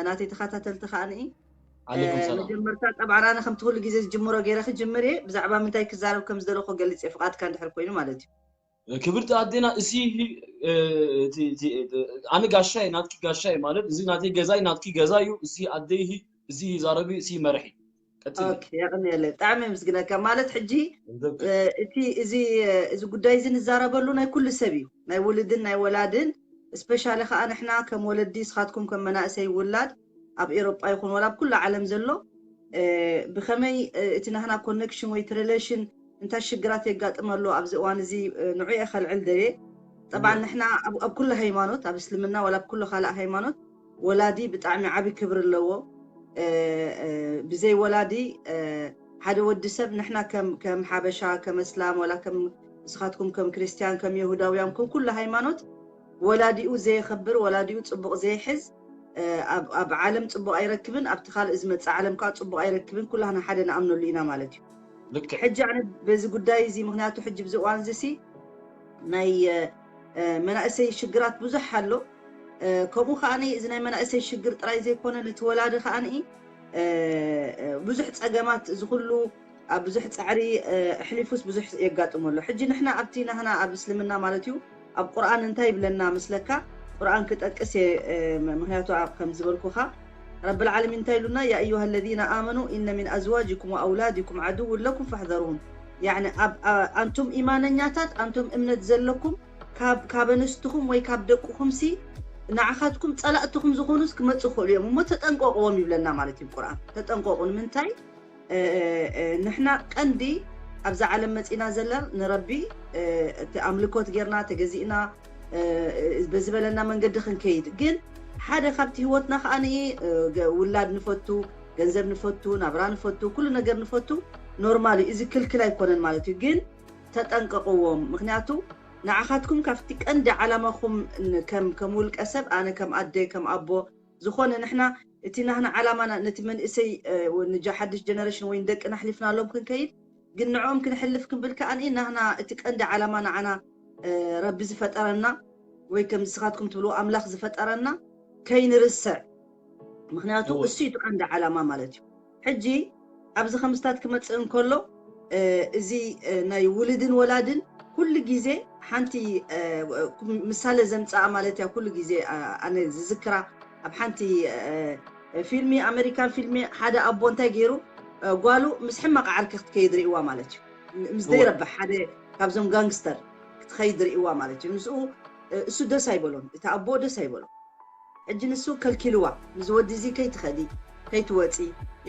ናተይ ተኸታተልቲ ከኣ ንኢ ኣለኩም ሰላም። መጀመርታ ጠብዓን ኣነ ከምቲ ኩሉ ግዜ ዝጅምሮ ገይረ ክጅምር እየ። ብዛዕባ ምንታይ ክዛረብ ከም ዝደለኹ ገልጽ እየ፣ ፍቓድካ እንድሕር ኮይኑ ማለት እዩ። ክብርቲ ኣዴና፣ እዚ ኣነ ጋሻይ ናትኪ ጋሻይ ማለት፣ እዚ ናተይ ገዛይ ናትኪ ገዛ እዩ። እዚ ኣደይ እዚ ዛረቢ፣ እዚ መርሒ። ቀጽሊ። ኦኬ፣ የቐንየለይ። ብጣዕሚ የምስግነካ። ማለት ሕጂ እቲ እዚ እዚ ጉዳይ እዚ ንዛረበሉ ናይ ኩሉ ሰብ እዩ፣ ናይ ውልድን ናይ ወላድን። ስፔሻሊ ከዓ ንሕና ከም ወለዲ፣ ስኻትኩም ከም መናእሰይ ውላድ ኣብ ኤሮጳ ይኹን ወላ ኣብ ኩሉ ዓለም ዘሎ ብኸመይ እቲ ናህና ኮኔክሽን ወይ ሪሌሽን እንታይ ሽግራት የጋጥመሉ ኣብዚ እዋን እዚ ንዑ እየ ከልዕል ደልየ። ጠብዓን ንሕና ኣብ ኩሉ ሃይማኖት፣ ኣብ እስልምና ወላ ኣብ ኩሉ ካልእ ሃይማኖት ወላዲ ብጣዕሚ ዓቢ ክብሪ ኣለዎ። ብዘይ ወላዲ ሓደ ወዲ ሰብ ንሕና ከም ሓበሻ፣ ከም እስላም ወላ ከም ንስኻትኩም ከም ክርስትያን፣ ከም የሁዳውያን፣ ከም ኩሉ ሃይማኖት ወላዲኡ ዘየኸብር፣ ወላዲኡ ጽቡቕ ዘይሕዝ፣ ኣብ ዓለም ጽቡቕ ኣይረክብን፣ ኣብቲ ካልእ ዝመጽእ ዓለም ከዓ ጽቡቕ ኣይረክብን። ኩላህና ሓደ ንኣምነሉ ኢና ማለት እዩ። ልክዕ። ሕጂ ኣነ በዚ ጉዳይ እዚ፣ ምኽንያቱ ሕጂ ብዚ እዋን እዚ ሲ ናይ መናእሰይ ሽግራት ብዙሕ ኣሎ። ከምኡ ከዓኒ እዚ ናይ መናእሰይ ሽግር ጥራይ ዘይኮነ፣ ነቲ ወላዲ ከዓኒ ብዙሕ ጸገማት፣ እዚ ኩሉ ኣብ ብዙሕ ጻዕሪ ኣሕሊፉስ ብዙሕ የጋጥሞ ኣሎ። ሕጂ ንሕና ኣብቲ ናህና ኣብ እስልምና ማለት እዩ ኣብ ቁርኣን እንታይ ይብለና መስለካ? ቁርኣን ክጠቅስ እየ፣ ምኽንያቱ ከም ዝበልኩኻ ረብል ዓለሚን እንታይ ኢሉና? ያ ኣዩሃ ለዚነ ኣመኑ ኢነ ሚን ኣዝዋጅኩም ወኣውላድኩም ዓድውን ለኩም ፈሕዘሩሁም። ያዕኒ ኣንቱም ኢማነኛታት፣ ኣንቱም እምነት ዘለኩም፣ ካብ ኣንስትኹም ወይ ካብ ደቅኹም ሲ ንዓኻትኩም ጸላእትኹም ዝኾኑስ ክመጹ ይኽእሉ እዮም እሞ ተጠንቀቕዎም ይብለና ማለት እዩ ቁርኣን። ተጠንቀቑ። ንምንታይ? ንሕና ቀንዲ ኣብዛ ዓለም መጺና ዘለና ንረቢ፣ እቲ ኣምልኮት ጌርና ተገዚእና በዝበለና መንገዲ ክንከይድ። ግን ሓደ ካብቲ ህይወትና ከዓኒ ውላድ ንፈቱ፣ ገንዘብ ንፈቱ፣ ናብራ ንፈቱ፣ ኩሉ ነገር ንፈቱ፣ ኖርማል እዩ። እዚ ክልክል ኣይኮነን ማለት እዩ። ግን ተጠንቀቕዎም። ምኽንያቱ ንዓኻትኩም ካብቲ ቀንዲ ዓላማኹም ከም ውልቀ ሰብ፣ ኣነ ከም ኣደ ከም ኣቦ ዝኾነ ንሕና እቲ ናህና ዓላማና ነቲ መንእሰይ ንጃ ሓድሽ ጀነሬሽን ወይ ንደቅና ኣሕሊፍናሎም ክንከይድ፣ ግን ንዕኦም ክንሕልፍ ክንብል ከኣ ናህና እቲ ቀንዲ ዓላማ ንዓና ረቢ ዝፈጠረና ወይ ከም ንስኻትኩም ትብልዎ ኣምላኽ ዝፈጠረና ከይንርስዕ። ምኽንያቱ እሱ እዩ እቲ ቀንዲ ዓላማ ማለት እዩ። ሕጂ ኣብዚ ከምስታት ክመጽእ እንከሎ እዚ ናይ ውልድን ወላድን ኩሉ ግዜ ሓንቲ ምሳሌ ዘምጽኣ ማለት እያ። ኩሉ ግዜ ኣነ ዝዝክራ ኣብ ሓንቲ ፊልሚ፣ ኣሜሪካን ፊልሚ ሓደ ኣቦ እንታይ ገይሩ፣ ጓሉ ምስ ሕማቕ ዓርኪ ክትከይድ ርእይዋ ማለት እዩ። ምስ ዘይረብሕ ሓደ ካብዞም ጋንግስተር ክትኸይድ ርእይዋ ማለት እዩ። ምስኡ እሱ ደስ ኣይበሎን፣ እቲ ኣቦ ደስ ኣይበሎ። ሕጂ ንሱ ከልኪልዋ፣ ምስ ወዲ እዚ ከይትኸዲ ከይትወፂ።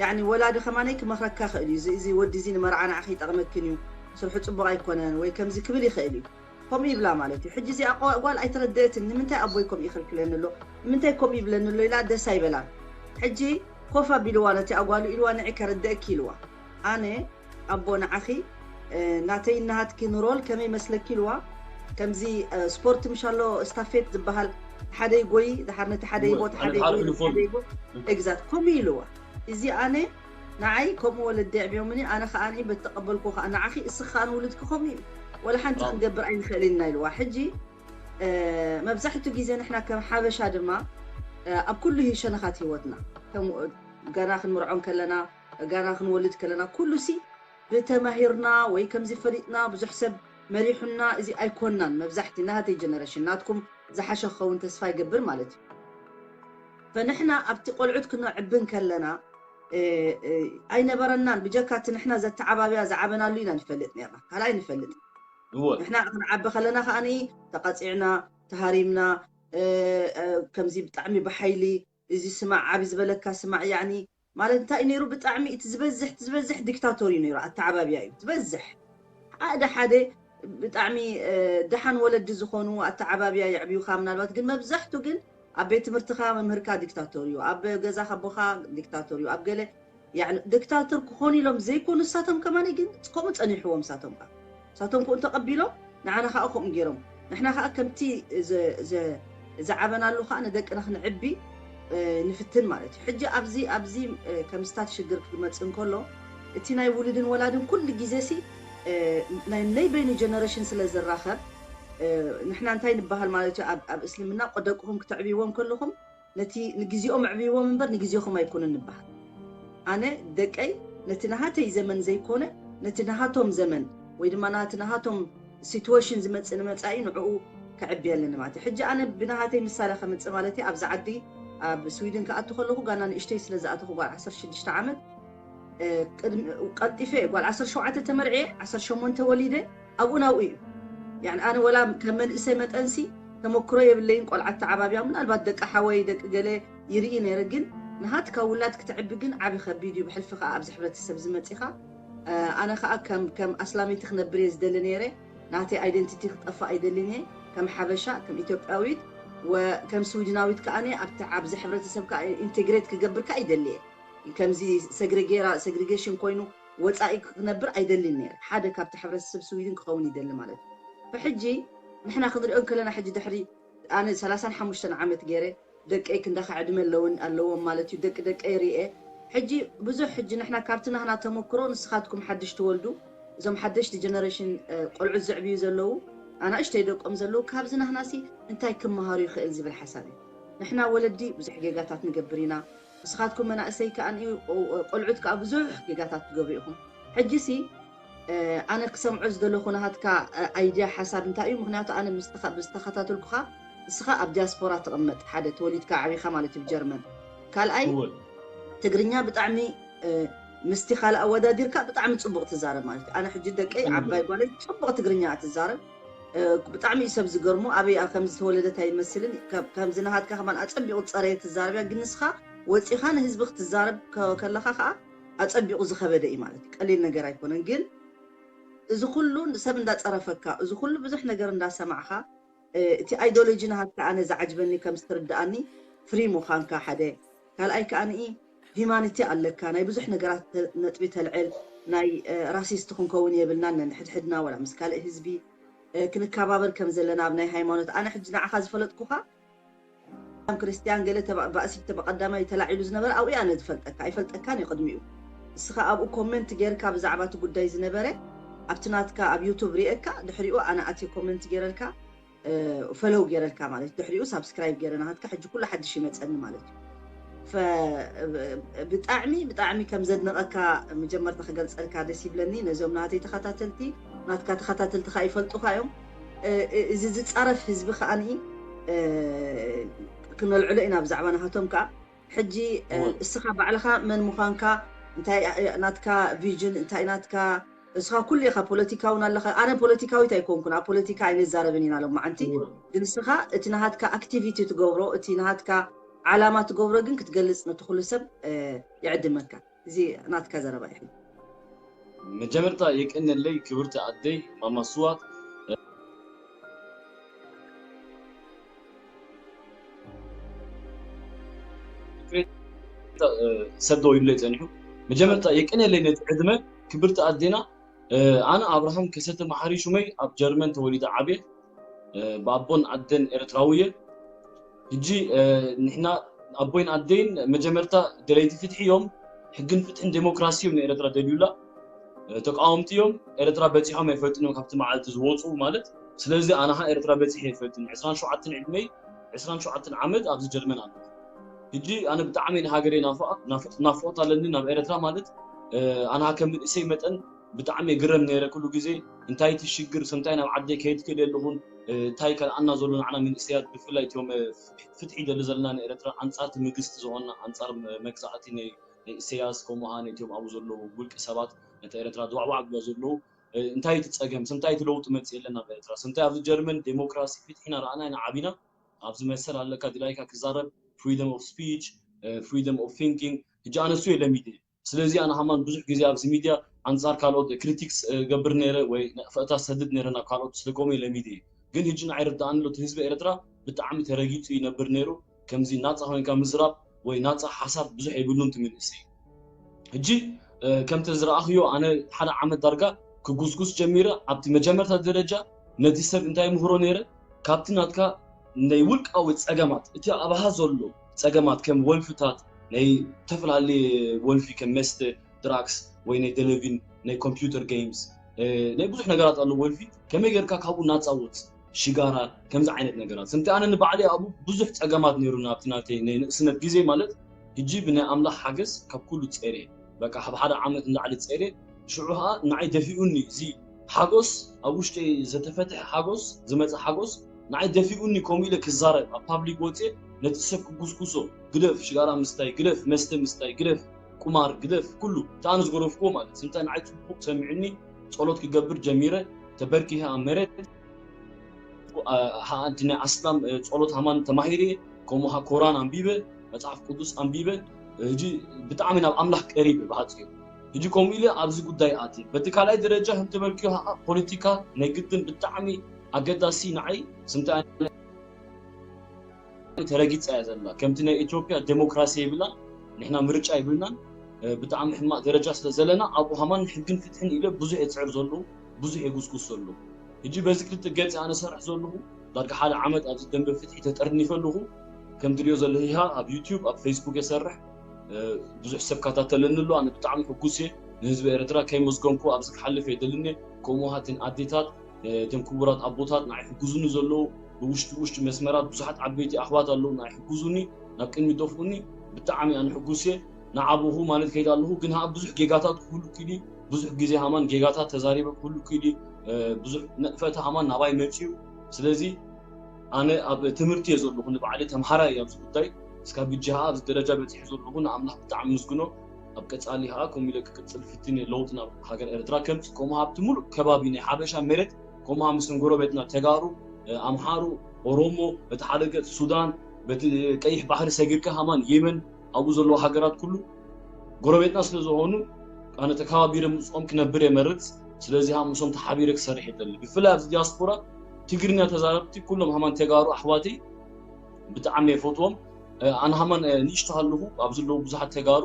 ያዕኒ ወላዲ ከማነይ ክመኽረካ ይኽእል እዩ። እዚ ወዲ እዚ ንመርዓ ንዓኺ ይጠቕመክን እዩ፣ ስርሑ ፅቡቕ ኣይኮነን ወይ ከምዚ ክብል ይኽእል እዩ። ከምኡ ይብላ ማለት እዩ። ሕጂ እዚኣ ጓል ኣይተረደአትን። ንምንታይ ኣቦይ ከምኡ ይኽልክለኒ ኣሎ፣ ንምንታይ ከምኡ ይብለኒ ኣሎ ኢላ ደስ ኣይበላን። ሕጂ ኮፍ ኣቢልዋ ነቲ ኣጓሉ ኢልዋ፣ ንዒ ከረደእኪ ኢልዋ። ኣነ ኣቦ ንዓኺ ናተይ ናሃትኪ ንሮል ከመይ መስለኪ ኢልዋ። ከምዚ ስፖርት ምሻሎ ስታፌት ዝበሃል፣ ሓደ ይጎይ፣ ድሓር ነቲ ሓደ ይቦ፣ ሓደ ይጎይ፣ ሓደ ይጎ። ኤግዛክት ከምኡ ኢልዋ። እዚ ኣነ ንዓይ ከምኡ ወለዲ ኣዕብዮምኒ፣ ኣነ ከኣ በተቐበልኩ ከኣ ንዓኺ፣ እስኺ ከኣ ንውልድኪ ከምኡ እዩ። ወላ ሓንቲ ክንገብር ኣይንኽእል ኢና ኢልዋ። ሕጂ መብዛሕትኡ ግዜ ንሕና ከም ሓበሻ ድማ ኣብ ኩሉ ሸነኻት ህይወትና፣ ከም ገና ክንምርዖም ከለና፣ ገና ክንወልድ ከለና፣ ኩሉ ሲ ብተማሂርና ወይ ከምዚ ፈሊጥና ብዙሕ ሰብ መሪሑና እዚ ኣይኮናን። መብዛሕቲ ናተይ ጀነሬሽን፣ ናትኩም ዝሓሸ ክኸውን ተስፋ ይገብር ማለት እዩ። ፈንሕና ኣብቲ ቆልዑት ክነዕብን ከለና ኣይነበረናን። ብጀካ እቲ ንሕና ዘተዓባብያ ዝዓበናሉ ኢና ንፈልጥ ነርና፣ ካልኣይ ንፈልጥ። ንሕና ክንዓቢ ከለና ከዓኒ ተቐፂዕና፣ ተሃሪምና፣ ከምዚ ብጣዕሚ ብሓይሊ እዚ ስማዕ ዓቢ ዝበለካ ስማዕ ያኒ ማለት እንታይ እዩ ነይሩ? ብጣዕሚ እቲ ዝበዝሕ እቲ ዝበዝሕ ዲክታቶር እዩ ነይሩ፣ ኣተዓባብያ እዩ ዝበዝሕ። ሓደ ሓደ ብጣዕሚ ደሓን ወለዲ ዝኾኑ ኣተዓባብያ የዕብዩኻ ምናልባት፣ ግን መብዛሕቱ ግን ኣብ ቤት ትምህርትኻ መምህርካ ዲክታቶር እዩ፣ ኣብ ገዛኻ ኣቦኻ ዲክታቶር እዩ፣ ኣብ ገለ ያኒ ዲክታተር ክኾኑ ኢሎም ዘይኮኑ ንሳቶም ከማን ግን ከምኡ ጸኒሕዎም ንሳቶም ከኣ ንሳቶም ከምኡ ተቐቢሎም ንዓና ከኣ ከምኡ ገይሮም ንሕና ከኣ ከምቲ ዝዓበናሉ ከኣ ንደቅና ክንዕቢ ንፍትን ማለት እዩ። ሕጂ ኣብዚ ኣብዚ ከም ስታት ሽግር ክመጽእ እንከሎ እቲ ናይ ውሉድን ወላድን ኩሉ ግዜ ሲ ናይ ነይ በይኑ ጀነሬሽን ስለ ዝራኸብ ንሕና እንታይ ንበሃል ማለት እዩ ኣብ እስልምና ደቅኹም ክተዕብይዎም ከለኹም ነቲ ንግዜኦም ኣዕብይዎም እምበር ንግዜኹም ኣይኮነን ንበሃል። ኣነ ደቀይ ነቲ ናሃተይ ዘመን ዘይኮነ፣ ነቲ ናሃቶም ዘመን ወይ ድማ ናቲ ናሃቶም ሲትዌሽን ዝመጽእ ንመጻኢ ንዕኡ ከዕቢ ኣለኒ ማለት እዩ። ሕጂ ኣነ ብናሃተይ ምሳሌ ከምጽእ ማለት እዩ። ኣብዚ ዓዲ ኣብ ስዊድን ክኣቱ ከለኹ ጋና ንእሽተይ ስለ ዝኣተኹ ጓል ዓሰርተ ሽዱሽተ ዓመት፣ እ፣ ቅድሚ ቀልጢፈ ጓል ዓሰርተ ሸውዓተ ተመርዕየ፣ ዓሰርተ ሸሞንተ ወሊደ፣ ኣብኡ ናብኡ እዩ። ያኒ ኣነ ወላ ከም መንእሰይ መጠንሲ ተመክሮ የብለይን። ቆልዓ ተዓባቢያ ምናልባት ደቂ ሓወይ ደቂ ገለ ይርኢ ነይረ፣ ግን ንሃትካ ውላድ ክትዕቢ ግን ዓቢ ከቢድ እዩ። ብሕልፊ ከዓ ኣብዚ ሕብረተሰብ ዝመፂኻ፣ እ፣ ኣነ ከዓ ከም ከም ኣስላመይቲ ክነብር እየ ዝደሊ ነይረ። ናተይ ኣይደንቲቲ ክጠፋ ኣይደልን እየ። ከም ሓበሻ፣ ከም ኢትዮጵያዊት ወ ከም ስዊድናዊት ከዓ ኣብቲ ኣብዚ ሕብረተሰብ ከዓ ኢንቴግሬት ክገብር ከዓ ይደሊ እየ። ከምዚ ሰግሬጌራ ሰግሪጌሽን ኮይኑ ወፃኢ ክነብር ኣይደልን ነይረ። ሓደ ካብቲ ሕብረተሰብ ስዊድን ክኸውን ይደሊ ማለት እዩ። ብሕጂ ንሕና ክንሪኦ እንከለና ሕጂ ድሕሪ ኣነ ሰላሳን ሓሙሽተን ዓመት ገይረ ደቀይ ክንዳኻ ዕድመ ኣለውን ኣለዎም ማለት እዩ። ደቂ ደቀይ ርኤ ሕጂ ብዙሕ ሕጂ ንሕና ካብቲ ናህና ተመክሮ ንስኻትኩም ሓድሽ ትወልዱ እዞም ሓደሽቲ ጀነሬሽን ቆልዑት ዘዕብዩ ዘለዉ ኣናእሽተይ ደቆም ዘለዉ ካብዚ ናህናሲ እንታይ ክመሃሩ ይኽእል ዝብል ሓሳብ እዩ። ንሕና ወለዲ ብዙሕ ጌጋታት ንገብር ኢና። ንስኻትኩም መናእሰይ ከዓ ቆልዑት ከዓ ብዙሕ ጌጋታት ትገብሩ ኢኹም። ሕጂሲ ኣነ ክሰምዖ ዝደለኹ ናሃትካ ኣይድያ ሓሳብ እንታይ እዩ? ምክንያቱ ኣነ ብዝተኸታተልኩኻ ንስኻ ኣብ ዲያስፖራ ትቕመጥ ሓደ ተወሊድካ ዓቢኻ ማለት እዩ ጀርመን። ካልኣይ ትግርኛ ብጣዕሚ ምስቲ ካልእ ኣወዳዲርካ ብጣዕሚ ፅቡቕ ትዛረብ ማለት እዩ። ኣነ ሕጂ ደቀይ ዓባይ ጓለይ ፅቡቕ ትግርኛ ትዛረብ። ብጣዕሚ እዩ ሰብ ዝገርሙ ኣበይ ከም ዝተወለደት ኣይመስልን። ከምዚ ናሃትካ ከማን ኣፀቢቑ ፀረየ ትዛረብ እያ። ግን ንስኻ ወፂኻ ንህዝቢ ክትዛረብ ከለኻ ከዓ ኣፀቢቑ ዝኸበደ እዩ ማለት እዩ። ቀሊል ነገር ኣይኮነን። ግን እዚ ኩሉ ሰብ እንዳፀረፈካ፣ እዚ ኩሉ ብዙሕ ነገር እንዳሰማዕኻ፣ እቲ ኣይዲዮሎጂ ናሃትካ ኣነ ዝዓጅበኒ ከም ዝትርድኣኒ ፍሪ ምዃንካ ሓደ፣ ካልኣይ ከዓኒ ሂማኒቲ ኣለካ። ናይ ብዙሕ ነገራት ነጥቢ ተልዕል፣ ናይ ራሲስት ክንከውን የብልናን ነንሕድሕድና ወላ ምስ ካልእ ህዝቢ ክንከባበር ከም ዘለና ኣብ ናይ ሃይማኖት። ኣነ ሕጂ ንዓኻ ዝፈለጥኩኻ ከም ክርስትያን ገለ ባእሲ ብቀዳማይ ተላዒሉ ዝነበረ ኣብኡ ኣነ ዝፈልጠካ ኣይፈልጠካን እዩ ቅድሚኡ። እስኻ ኣብኡ ኮመንት ጌርካ ብዛዕባ እቲ ጉዳይ ዝነበረ ኣብቲ ናትካ ኣብ ዩቱብ ሪኤካ ድሕሪኡ ኣነ ኣትየ ኮመንት ጌረልካ ፈለው ጌረልካ ማለት ድሕሪኡ ሳብስክራይብ ጌረ ናትካ ሕጂ ኩሉ ሓድሽ ይመፀኒ ማለት እዩ። ብጣዕሚ ብጣዕሚ ከም ዘድንቐካ መጀመርታ ክገልፀልካ ደስ ይብለኒ። ነዞም ናተይ ተኸታተልቲ ናትካ ተኸታተልቲ ከዓ ይፈልጡካ እዮም። እዚ ዝፃረፍ ህዝቢ ከዓኒ ክነልዕሎ ኢና ብዛዕባ ናሃቶም ከዓ። ሕጂ እስኻ ባዕልኻ መን ምዃንካ እንታይ ናትካ ቪዥን እንታይ ናትካ እስኻ ኩሉ ኢኻ ፖለቲካውን ኣለኻ። ኣነ ፖለቲካዊት ኣይኮንኩን ኣብ ፖለቲካ ኣይንዛረብን ኢና ሎማዓንቲ። ግን እስኻ እቲ ናሃትካ ኣክቲቪቲ ትገብሮ እቲ ናሃትካ ዓላማ ትገብሮ ግን ክትገልፅ ነቲ ኩሉ ሰብ ይዕድመካ። እዚ ናትካ ዘረባ እዩ። መጀመርታ የቀነለይ ክብርቲ ኣደይ ማማ ስዋት ሰዶ ይብለይ ፀኒሑ። መጀመርታ የቀነለይ ነቲ ዕድመ ክብርቲ ኣዴና። ኣነ ኣብርሃም ከሰተ መሓሪ ሹመይ ኣብ ጀርመን ተወሊደ ዓብየ። ብኣቦን ኣደን ኤርትራዊ እየ። ሕጂ ንሕና ኣቦይን ኣደይን መጀመርታ ደለይቲ ፍትሒ እዮም። ሕግን ፍትሕን ዴሞክራሲ እዮም ንኤርትራ ደልዩላ። ተቃወምቲ እዮም። ኤርትራ በፂሖም ኣይፈልጡን እዮም ካብቲ መዓልቲ ዝወፁ ማለት። ስለዚ ኣነ ከዓ ኤርትራ በፂሐ ኣይፈልጥን። ዕስራን ሸውዓተን ዕድመይ ዕስራን ሸውዓተን ዓመት ኣብዚ ጀርመን ኣለኹ። ሕጂ ኣነ ብጣዕሚ ንሃገረይ ናፍቆት ኣለኒ ናብ ኤርትራ ማለት። ኣነ ከዓ ከም መንእሰይ መጠን ብጣዕሚ እግረም ነይረ ኩሉ ግዜ እንታይ እቲ ሽግር ስምታይ ናብ ዓደይ ከይድ ክእል የለኹን እንታይ ከልኣና ዘሎ ንዓና መንእሰያት ብፍላይ እቲዮም ፍትሒ ደሊ ዘለና ንኤረትራ ኣንጻር እቲ ምግስቲ ዝኾንና ኣንጻር መግዛእቲ ናይ ኢሰያስ ከምኡ ከኣ ነቲኦም ኣብኡ ዘለዉ ውልቂ ሰባት ነታ ኤረትራ ድዋዕዋዕ ኣብልዋ ዘለዉ እንታይ እቲ ጸገም ስምታይ እቲ ለውጢ መጽእ የለን ናብ ኤረትራ ስምታይ ኣብዚ ጀርመን ዴሞክራሲ ፍትሒ ኢና ረኣና ኢና ዓቢና ኣብዚ መሰል ኣለካ ድላይካ ክዛረብ freedom of speech freedom of thinking ሕጂ ኣነ እሱ የለሚደ ስለዚ ኣነ ከማን ብዙሕ ግዜ ኣብዚ ሚድያ ኣንጻር ካልኦት ክሪቲክስ ገብር ነይረ ወይ ነቅፈእታ ሰድድ ነይረ ናብ ካልኦት ስለኮመ ኢለ ሚድየ ግን ህጂ ንዓይ ርድኣኒ ኣሎ እቲ ህዝቢ ኤርትራ ብጣዕሚ ተረጊጹ ይነብር ነይሩ ከምዚ ናጻ ኮይንካ ምዝራብ ወይ ናጻ ሓሳብ ብዙሕ የብሉን እቲ መንእሰይ ህጂ ከምቲ ዝረኣኽዮ ኣነ ሓደ ዓመት ዳርጋ ክጉስጉስ ጀሚረ ኣብቲ መጀመርታ ደረጃ ነቲ ሰብ እንታይ ምህሮ ነይረ ካብቲ ናትካ ናይ ውልቃዊ ጸገማት እቲ ኣብሃ ዘሎ ጸገማት ከም ወልፍታት ናይ ዝተፈላለየ ወልፊ ከም መስተ ድራክስ ወይ ናይ ደለቪን ናይ ኮምፒውተር ገይምስ ናይ ብዙሕ ነገራት ኣለዎ ወልፊ ከመይ ጌርካ ካብኡ ናፃ ወፅ ሽጋራ፣ ከምዚ ዓይነት ነገራት። ስምቲ ኣነ ንባዕለይ ኣብኡ ብዙሕ ጸገማት ነይሩና ኣብቲ ናተይ ናይ ንእስነት ግዜ ማለት፣ ሕጂ ብናይ ኣምላኽ ሓገዝ ካብ ኩሉ ጸርየ። በቃ ካብ ሓደ ዓመት ንላዕሊ ጸርየ። ሽዑ ኸኣ ንዓይ ደፊኡኒ፣ እዚ ሓጎስ፣ ኣብ ውሽጠይ ዘተፈትሐ ሓጎስ፣ ዝመጸ ሓጎስ፣ ንዓይ ደፊኡኒ ከምኡ ኢለ ክዛረብ፣ ኣብ ፓብሊክ ወጽየ ነቲ ሰብ ክጉስጉሶ፣ ግደፍ ሽጋራ ምስታይ፣ ግደፍ መስተ ምስታይ፣ ግደፍ ቁማር፣ ግደፍ ኩሉ። እቲ ኣነ ዝገደፍክዎ ማለት፣ ስምቲ ንዓይ ጽቡቕ ሰሚዑኒ፣ ጸሎት ክገብር ጀሚረ፣ ተበርኪኸ ኣብ መሬት፣ ኣ-፣ ኣ-፣ እቲ ናይ ኣስላም፣ እ፣ ጸሎት ሃማን ተማሂረ፣ ከምኡ ኸኣ ኮራን ኣንቢበ፣ መጽሓፍ ቅዱስ ኣንቢበ፣ ሕጂ ብጣዕሚ ናብ ኣምላኽ ቀሪበ ብሓጺሩ። ሕጂ ከምኡ ኢለ ኣብዚ ጉዳይ ኣትየ። በቲ ካልኣይ ደረጃ ከም ትበልክዮ ኸኣ ፖለቲካ ናይ ግድን ብጣዕሚ ኣገዳሲ ንዓይ፣ ስምቲ ተረጊጻ እያ ዘላ። ከምቲ ናይ ኢትዮጵያ ዴሞክራሲ የብላን፣ ንሕና ምርጫ የብልናን፣ እ፣ ብጣዕሚ ሕማቕ ደረጃ ስለ ዘለና ኣብኡ ኸማን ንሕግን ፍትሕን ኢለ ብዙሕ እየ ዝጽዕር ዘለኹ፣ ብዙሕ እየ ዝጉስጉስ ዘለኹ። ሕጂ በዚ ክልተ ገጽ ኣነ ሰርሕ ዘለኹ፣ ዳርጋ ሓደ ዓመት ኣብዚ ደንበ ፍትሒ ተጠርኒፈ ኣለኹ። ከም ትሪኦ ዘለኺ ኸኣ ኣብ ዩትዩብ፣ ኣብ ፌስቡክ እየ ሰርሕ፣ እ፣ ብዙሕ ሰብ ከታተለኒ ኣሎ። ኣነ ብጣዕሚ ሕጉስ እየ። ንህዝቢ ኤርትራ ከይመስገንኩ ኣብዚ ክሓልፍ ኣይደልን እየ። ከምኡ ኸኣ እተን ኣዴታት፣ እ፣ እቶም ክቡራት ኣቦታት ንዓይ ይሕግዙኒ ዘለዉ፣ ብውሽጢ ውሽጢ መስመራት ብዙሓት ዓበይቲ ኣሕዋት ኣለዉ ንዓይ ይሕግዙኒ፣ ናብ ቅድሚት ይደፍኡኒ። ብጣዕሚ ኣነ ሕጉስ እየ። ንዓኹም ማለት ከይደ ኣለኹ፣ ግን ኸኣ ብዙሕ ጌጋታት ክህሉ ክኢሉ እዩ። ብዙሕ ግዜ ኸማን ጌጋታት ተዛሪበ ክህሉ ክኢሉ እዩ። እ፣ ብዙሕ ነቕፈታ ኸማን ናባይ መጺኡ። ስለዚ ኣነ ኣብ ትምህርቲ እየ ዘለኹ፣ ንባዕለይ ተምሃራይ እየ ኣብዚ ጉዳይ። እስካብ ሕጂ ኸኣ ኣብዚ ደረጃ በጺሐ ዘለኹ ንኣምላኽ ብጣዕሚ ምስግኖ። ኣብ ቀጻሊ ኸኣ ከምኡ ኢለ ክቅጽል ፍትን እየ፣ ለውጢ ናብ ሃገር ኤርትራ ከምጽእ፣ ከምኡ ሃብቲ ሙሉእ ከባቢ ናይ ሓበሻ መሬት፣ ከምኡ ምስ ጎረቤትና ተጋሩ፣ ኣምሓሩ፣ ኦሮሞ፣ በቲ ሓደ ገጽ ሱዳን፣ በቲ ቀይሕ ባሕሪ ሰጊርካ ኸማን የመን፣ ኣብኡ ዘለዉ ሃገራት ኩሉ ጎረቤትና ስለ ዝኾኑ፣ ኣነ ተከባቢረ ምስኦም ክነብር እየ መርጽ። ስለዚ ኸኣ ምስኦም ተሓቢረ ክሰርሕ ይደሊ። ብፍላይ ኣብዚ ዲያስፖራ ትግርኛ ተዛረብቲ ኩሎም ኸማን ተጋሩ ኣሕዋተይ ብጣዕሚ እየ ፈትዎም። እ፣ ኣነ ኸማን፣ እ፣ ንእሽቶ ሃለኹ ኣብ ዘለዉ ብዙሓት ተጋሩ፣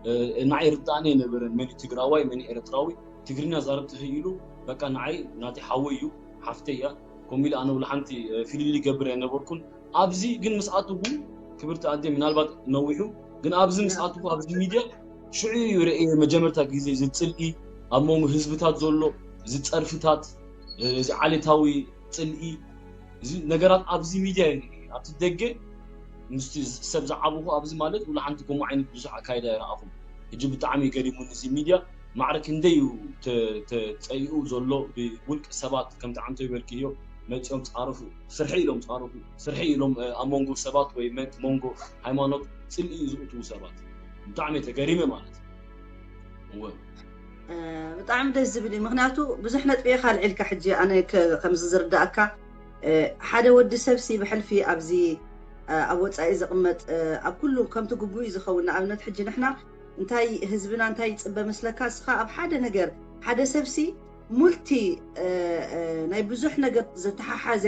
እ፣ ንዓይ ርዳእኒ ኣይነበረን መን እዩ ትግራዋይ፣ መን እዩ ኤርትራዊ። ትግርኛ ዛረብ ተኽኢሉ በቃ ንዓይ ናተይ ሓወይ እዩ፣ ሓፍተይ እያ። ከምኡ ኢለ ኣነ ወላ ሓንቲ፣ እ፣ ፍልልይ ይገብር ኣይነበርኩን። ኣብዚ ግን ምስ ኣትኹ ክብርቲ ኣደ ምናልባት ነዊሑ፣ ግን ኣብዚ ምስ ኣትኹ ኣብዚ ሚድያ ሽዑ እዩ ርእየ መጀመርታ ግዜ እዚ ጽልኢ ኣብ መንጎ ህዝብታት ዘሎ፣ እዚ ጸርፍታት፣ እ፣ እዚ ዓሌታዊ ጽልኢ፣ እዚ ነገራት ኣብዚ ሚድያ እዩ። ኣብቲ ደገ ምስቲ ሰብ ዝዓበኹ ኣብዚ ማለት ውላ ሓንቲ ከምኡ ዓይነት ብዙሕ ኣካይዳ ኣይረኣኹን። ሕጂ ብጣዕሚ ገሪሙኒ እዚ ሚድያ ማዕረ ክንደይ እዩ ተ-፣ ተጸይኡ ዘሎ ብውልቂ ሰባት ከምቲ ዓንቶ ይበልክዮ መጺኦም ጻረፉ፣ ስርሒ ኢሎም ጻረፉ፣ ስርሒ ኢሎም፣ እ፣ ኣብ መንጎ ሰባት ወይ መ-፣ መንጎ ሃይማኖት ጽልኢ እዩ ዝእትዉ ሰባት። ብጣዕሚ እየ ተገሪመ ማለት እዩ። እወ። እ፣ ብጣዕሚ ደስ ዝብል እዩ። ምኽንያቱ ብዙሕ ነጥቢ ኢኻ ኣልዒልካ። ሕጂ ኣነ ከ-፣ ከምዚ ዝርዳእካ፣ እ፣ ሓደ ወዲ ሰብሲ ብሕልፊ ኣብዚ፣ እ፣ ኣብ ወጻኢ ዝቕመጥ፣ እ፣ ኣብ ኩሉ ከምቲ ግቡእ እዩ ዝኸውን። ንኣብነት ሕጂ ንሕና እንታይ ህዝብና እንታይ ይጽበ መስለካ? እስኻ ኣብ ሓደ ነገር፣ ሓደ ሰብሲ ሙልቲ፣ እ፣ እ፣ ናይ ብዙሕ ነገር ዘተሓሓዘ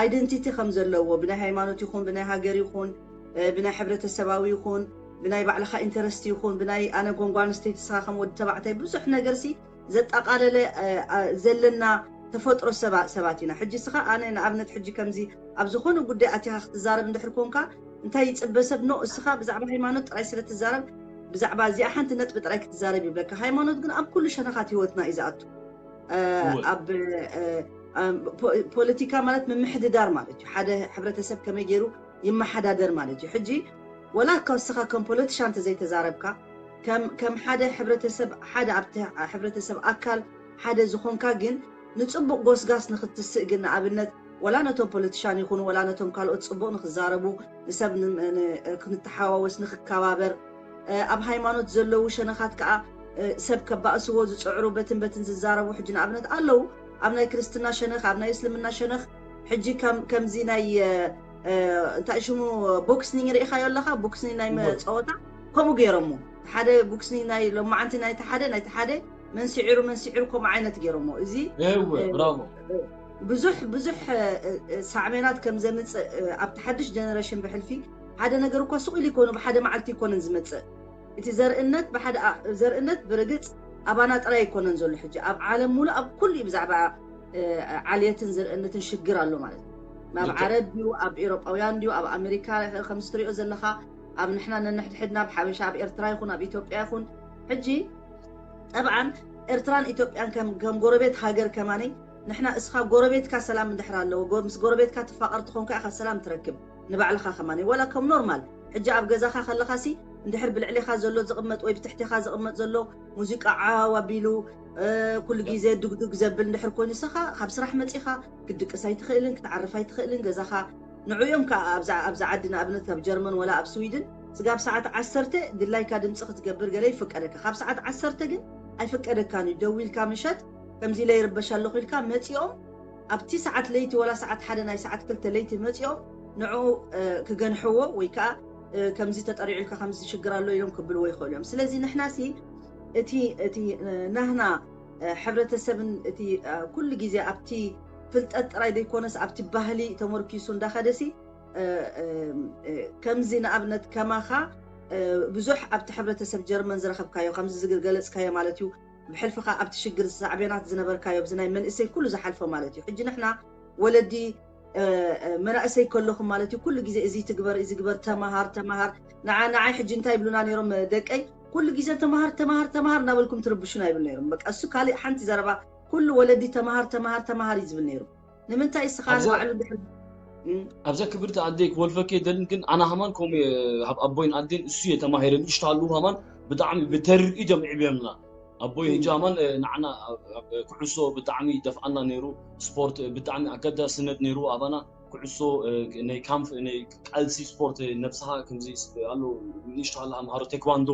ኣይደንቲቲ ከም ዘለዎ፣ ብናይ ሃይማኖት ይኹን፣ ብናይ ሃገር ይኹን፣ እ፣ ብናይ ሕብረተሰባዊ ይኹን፣ ብናይ ባዕልኻ ኢንተረስት ይኹን፣ ብናይ ኣነ ጓል ኣንስተይቲ፣ እስኻ ከም ወዲ ተባዕታይ፣ ብዙሕ ነገርሲ ዘጠቓለለ፣ እ፣ እ፣ ዘለና ተፈጥሮ ሰባ-፣ ሰባት ኢና። ሕጂ እስኻ ኣነ ንኣብነት ሕጂ ከምዚ ኣብ ዝኾነ ጉዳይ ኣቲኻ ክትዛረብ እንድሕር ኮንካ፣ እንታይ ይጽበ ሰብ? ኖ፣ እስኻ ብዛዕባ ሃይማኖት ጥራይ ስለ ትዛረብ፣ ብዛዕባ እዚኣ ሓንቲ ነጥቢ ጥራይ ክትዛረብ ይብለካ። ሃይማኖት ግን ኣብ ኩሉ ሸነኻት ህይወትና እዩ ዝኣቱ። እ፣ እወ። ኣብ፣ እ፣ እ፣ ፖ-፣ ፖለቲካ ማለት ምምሕድዳር ማለት እዩ። ሓደ ሕብረተሰብ ከመይ ገይሩ ይመሓዳደር ማለት እዩ። ሕጂ ወላ እኳ እስኻ ከም ፖለቲሻን እንተዘይተዛረብካ፣ ከም፣ ከም ሓደ ሕብረተሰብ፣ ሓደ ኣብቲ ሕብረተሰብ ኣካል ሓደ ዝኾንካ ግን ንጽቡቕ ጎስጋስ ንኽትስእ ግን፣ ንኣብነት ወላ ነቶም ፖለቲሻን ይኹኑ ወላ ነቶም ካልኦት ጽቡቕ ንኽዛረቡ፣ ንሰብ ን-፣ ን-፣ ክንተሓዋወስ፣ ንኽከባበር፣ እ፣ ኣብ ሃይማኖት ዘለዉ ሸነኻት ከኣ፣ እ፣ ሰብ ከባእስዎ ዝጽዕሩ በትን በትን ዝዛረቡ ሕጂ ንኣብነት ኣለዉ። ኣብ ናይ ክርስትና ሸነኽ፣ ኣብ ናይ እስልምና ሸነኽ ሕጂ ከም፣ ከምዚ ናይ፣ እ፣ እ፣ እንታይ ሽሙ ቦክስኒንግ ርኢኻዮ ኣለኻ? ቦክስኒንግ ናይ መ-፣ እወ። ጸወታ ከምኡ ገይሮሞ። ሓደ ቦክስኒንግ ናይ ሎማዓንቲ ናይቲ ሓደ፣ ናይቲ ሓደ መንስዒሩ፣ መንስዒሩ ከምኡ ዓይነት ገይሮሞ። እዚ፣ እወ፣ እ፣ ብራቮ። እ፣ ብዙሕ፣ ብዙሕ፣ እ፣ እ፣ ሳዕቤናት ከም ዘምጽእ፣ እ፣ ኣብቲ ሓድሽ ጀነሬሽን ብሕልፊ ሓደ ነገር እኳ ስቕ ኢሉ ይኮኑ፣ ብሓደ መዓልቲ ይኮነን ዝመጽእ። እቲ ዘርእነት ብሓደ ኣ-፣ ዘርእነት ብርግጽ ኣባና ጥራይ ኣይኮነን ዘሎ ሕጂ። ኣብ ዓለም ሙሉእ ኣብ ኩሉ እዩ ብዛዕባ፣ እ፣ ዓልየትን ዘርእነትን ሽግር ኣሎ ማለት እዩ። ኣብ ልክዕ። ዓረብ ድዩ፣ ኣብ ኤውሮጳውያን ድዩ፣ ኣብ ኣሜሪካ ከምዚ ትሪኦ ዘለኻ፣ ኣብ ንሕና ነንሕድሕድና፣ ኣብ ሓበሻ፣ ኣብ ኤርትራ ይኹን፣ ኣብ ኢትዮጵያ ይኹን። ሕጂ ጠብዓን ኤርትራን ኢትዮጵያን ከም፣ ከም ጎረቤት ሃገር ከማኒ ንሕና እስኻ ጎረቤትካ ሰላም እንድሕር ኣለዎ፣ ጎ-፣ ምስ ጎረቤትካ ትፋቐር ትኾንካ ኢኻ ሰላም ትረክብ። ንባዕልኻ ከማን ወላ ከም ኖርማል ሕጂ ኣብ ገዛኻ ከለኻሲ እንድሕር ብልዕሌኻ ዘሎ ዝቕመጥ ወይ ብትሕቴኻ ዝቕመጥ ዘሎ ሙዚቃ ዓው ኣቢሉ፣ እ፣ ኩሉ ግዜ ዱግዱግ ዘብል እንድሕር ኮይኑ ንስኻ ካብ ስራሕ መጺኻ ክትድቅስ ኣይትኽእልን፣ ክትዓርፍ ኣይትኽእልን። ገዛኻ ንዕኡ እዮም ከኣ ኣብዛ፣ ኣብዛ ዓዲ ንኣብነት ኣብ ጀርመን ወላ ኣብ ስዊድን ስጋብ ሰዓት ዓሰርተ ድላይካ ድምፂ ክትገብር ገለ ይፍቀደካ። ካብ ሰዓት ዓሰርተ ግን ኣይፍቀደካን እዩ። ደዊልካ ምሸት ከምዚ ኢለ ይርበሽ ኣለኹ ኢልካ መፂኦም ኣብቲ ሰዓት ለይቲ ወላ ሰዓት ሓደ ናይ ሰዓት ክልተ ለይቲ መፂኦም ንዕኡ፣ እ፣ ክገንሕዎ ወይ ከዓ፣ እ፣ ከምዚ ተጠሪዑልካ ከምዚ ሽግር ኣሎ ኢሎም ክብልዎ ይኽእሉ እዮም። ስለዚ ንሕናሲ እቲ፣ እቲ፣ እ፣ ናህና፣ እ፣ ሕብረተሰብን እቲ፣ እ፣ ኩሉ ግዜ ኣብቲ ፍልጠት ጥራይ ዘይኮነስ ኣብቲ ባህሊ ተመርኪሱ እንዳኸደሲ፣ እ፣ እ፣ እ፣ ከምዚ ንኣብነት ከማኻ፣ እ፣ ብዙሕ ኣብቲ ሕብረተሰብ ጀርመን ዝረኸብካዮ ከምዚ ዝገለጽካዮ ማለት እዩ። ብሕልፍኻ ኣብቲ ሽግር ሳዕቤናት ዝነበርካዮ፣ ኣብዚ ናይ መንእሰይ ኩሉ ዝሓልፎ ማለት እዩ። ሕጂ ንሕና ወለዲ፣ እ፣ እ፣ መናእሰይ ከለኹም ማለት እዩ፣ ኩሉ ግዜ እዚ ትግበር፣ እዚ ግበር፣ ተማሃር፣ ተማሃር። ንዓ-፣ ንዓይ ሕጂ እንታይ ይብሉና ነይሮም፣ እ፣ ደቀይ? ኩሉ ግዜ ተማሃር፣ ተማሃር፣ ተማሃር እናበልኩም ትርብሹና ይብል ነይሮም። በቃ እሱ ካልእ ሓንቲ ዘረባ፣ ኩሉ ወለዲ ተማሃር፣ ተማሃር፣ ተማሃር እዩ ዝብል ነይሩ። ንምንታይ እስኻ ኣብዛ ንባዕሉ ድሕር-፣ እም። ኣብዛ ክብርቲ ኣደይ ክወልፈኪ የደልን፣ ግን ኣና ሃማን ከምኡ እየ፣ ኣብ ኣቦይን ኣዴን እሱ እየ ተማሂረ። ንእሽቶ ኣለዉ ሃማን ብጣዕሚ ብተሪር ኢድ እዮም ዕብዮምና። ኣቦይ ሕጂ ሃማን፣ እ፣ ንዓና ኣብ፣ ኣብ ኩዕሶ ብጣዕሚ ይደፍኣና ነይሩ። ስፖርት ብጣዕሚ ኣገዳስነት ነይሩ ኣባና። ኩዕሶ፣ እ፣ ናይ ካምፕ፣ ናይ ቃልሲ ስፖርት፣ እ፣ ነብስኻ ከምዚ ስ-፣ ኣሎ፣ ንእሽቶ ኣለኻ መሃሮ ቴኳንዶ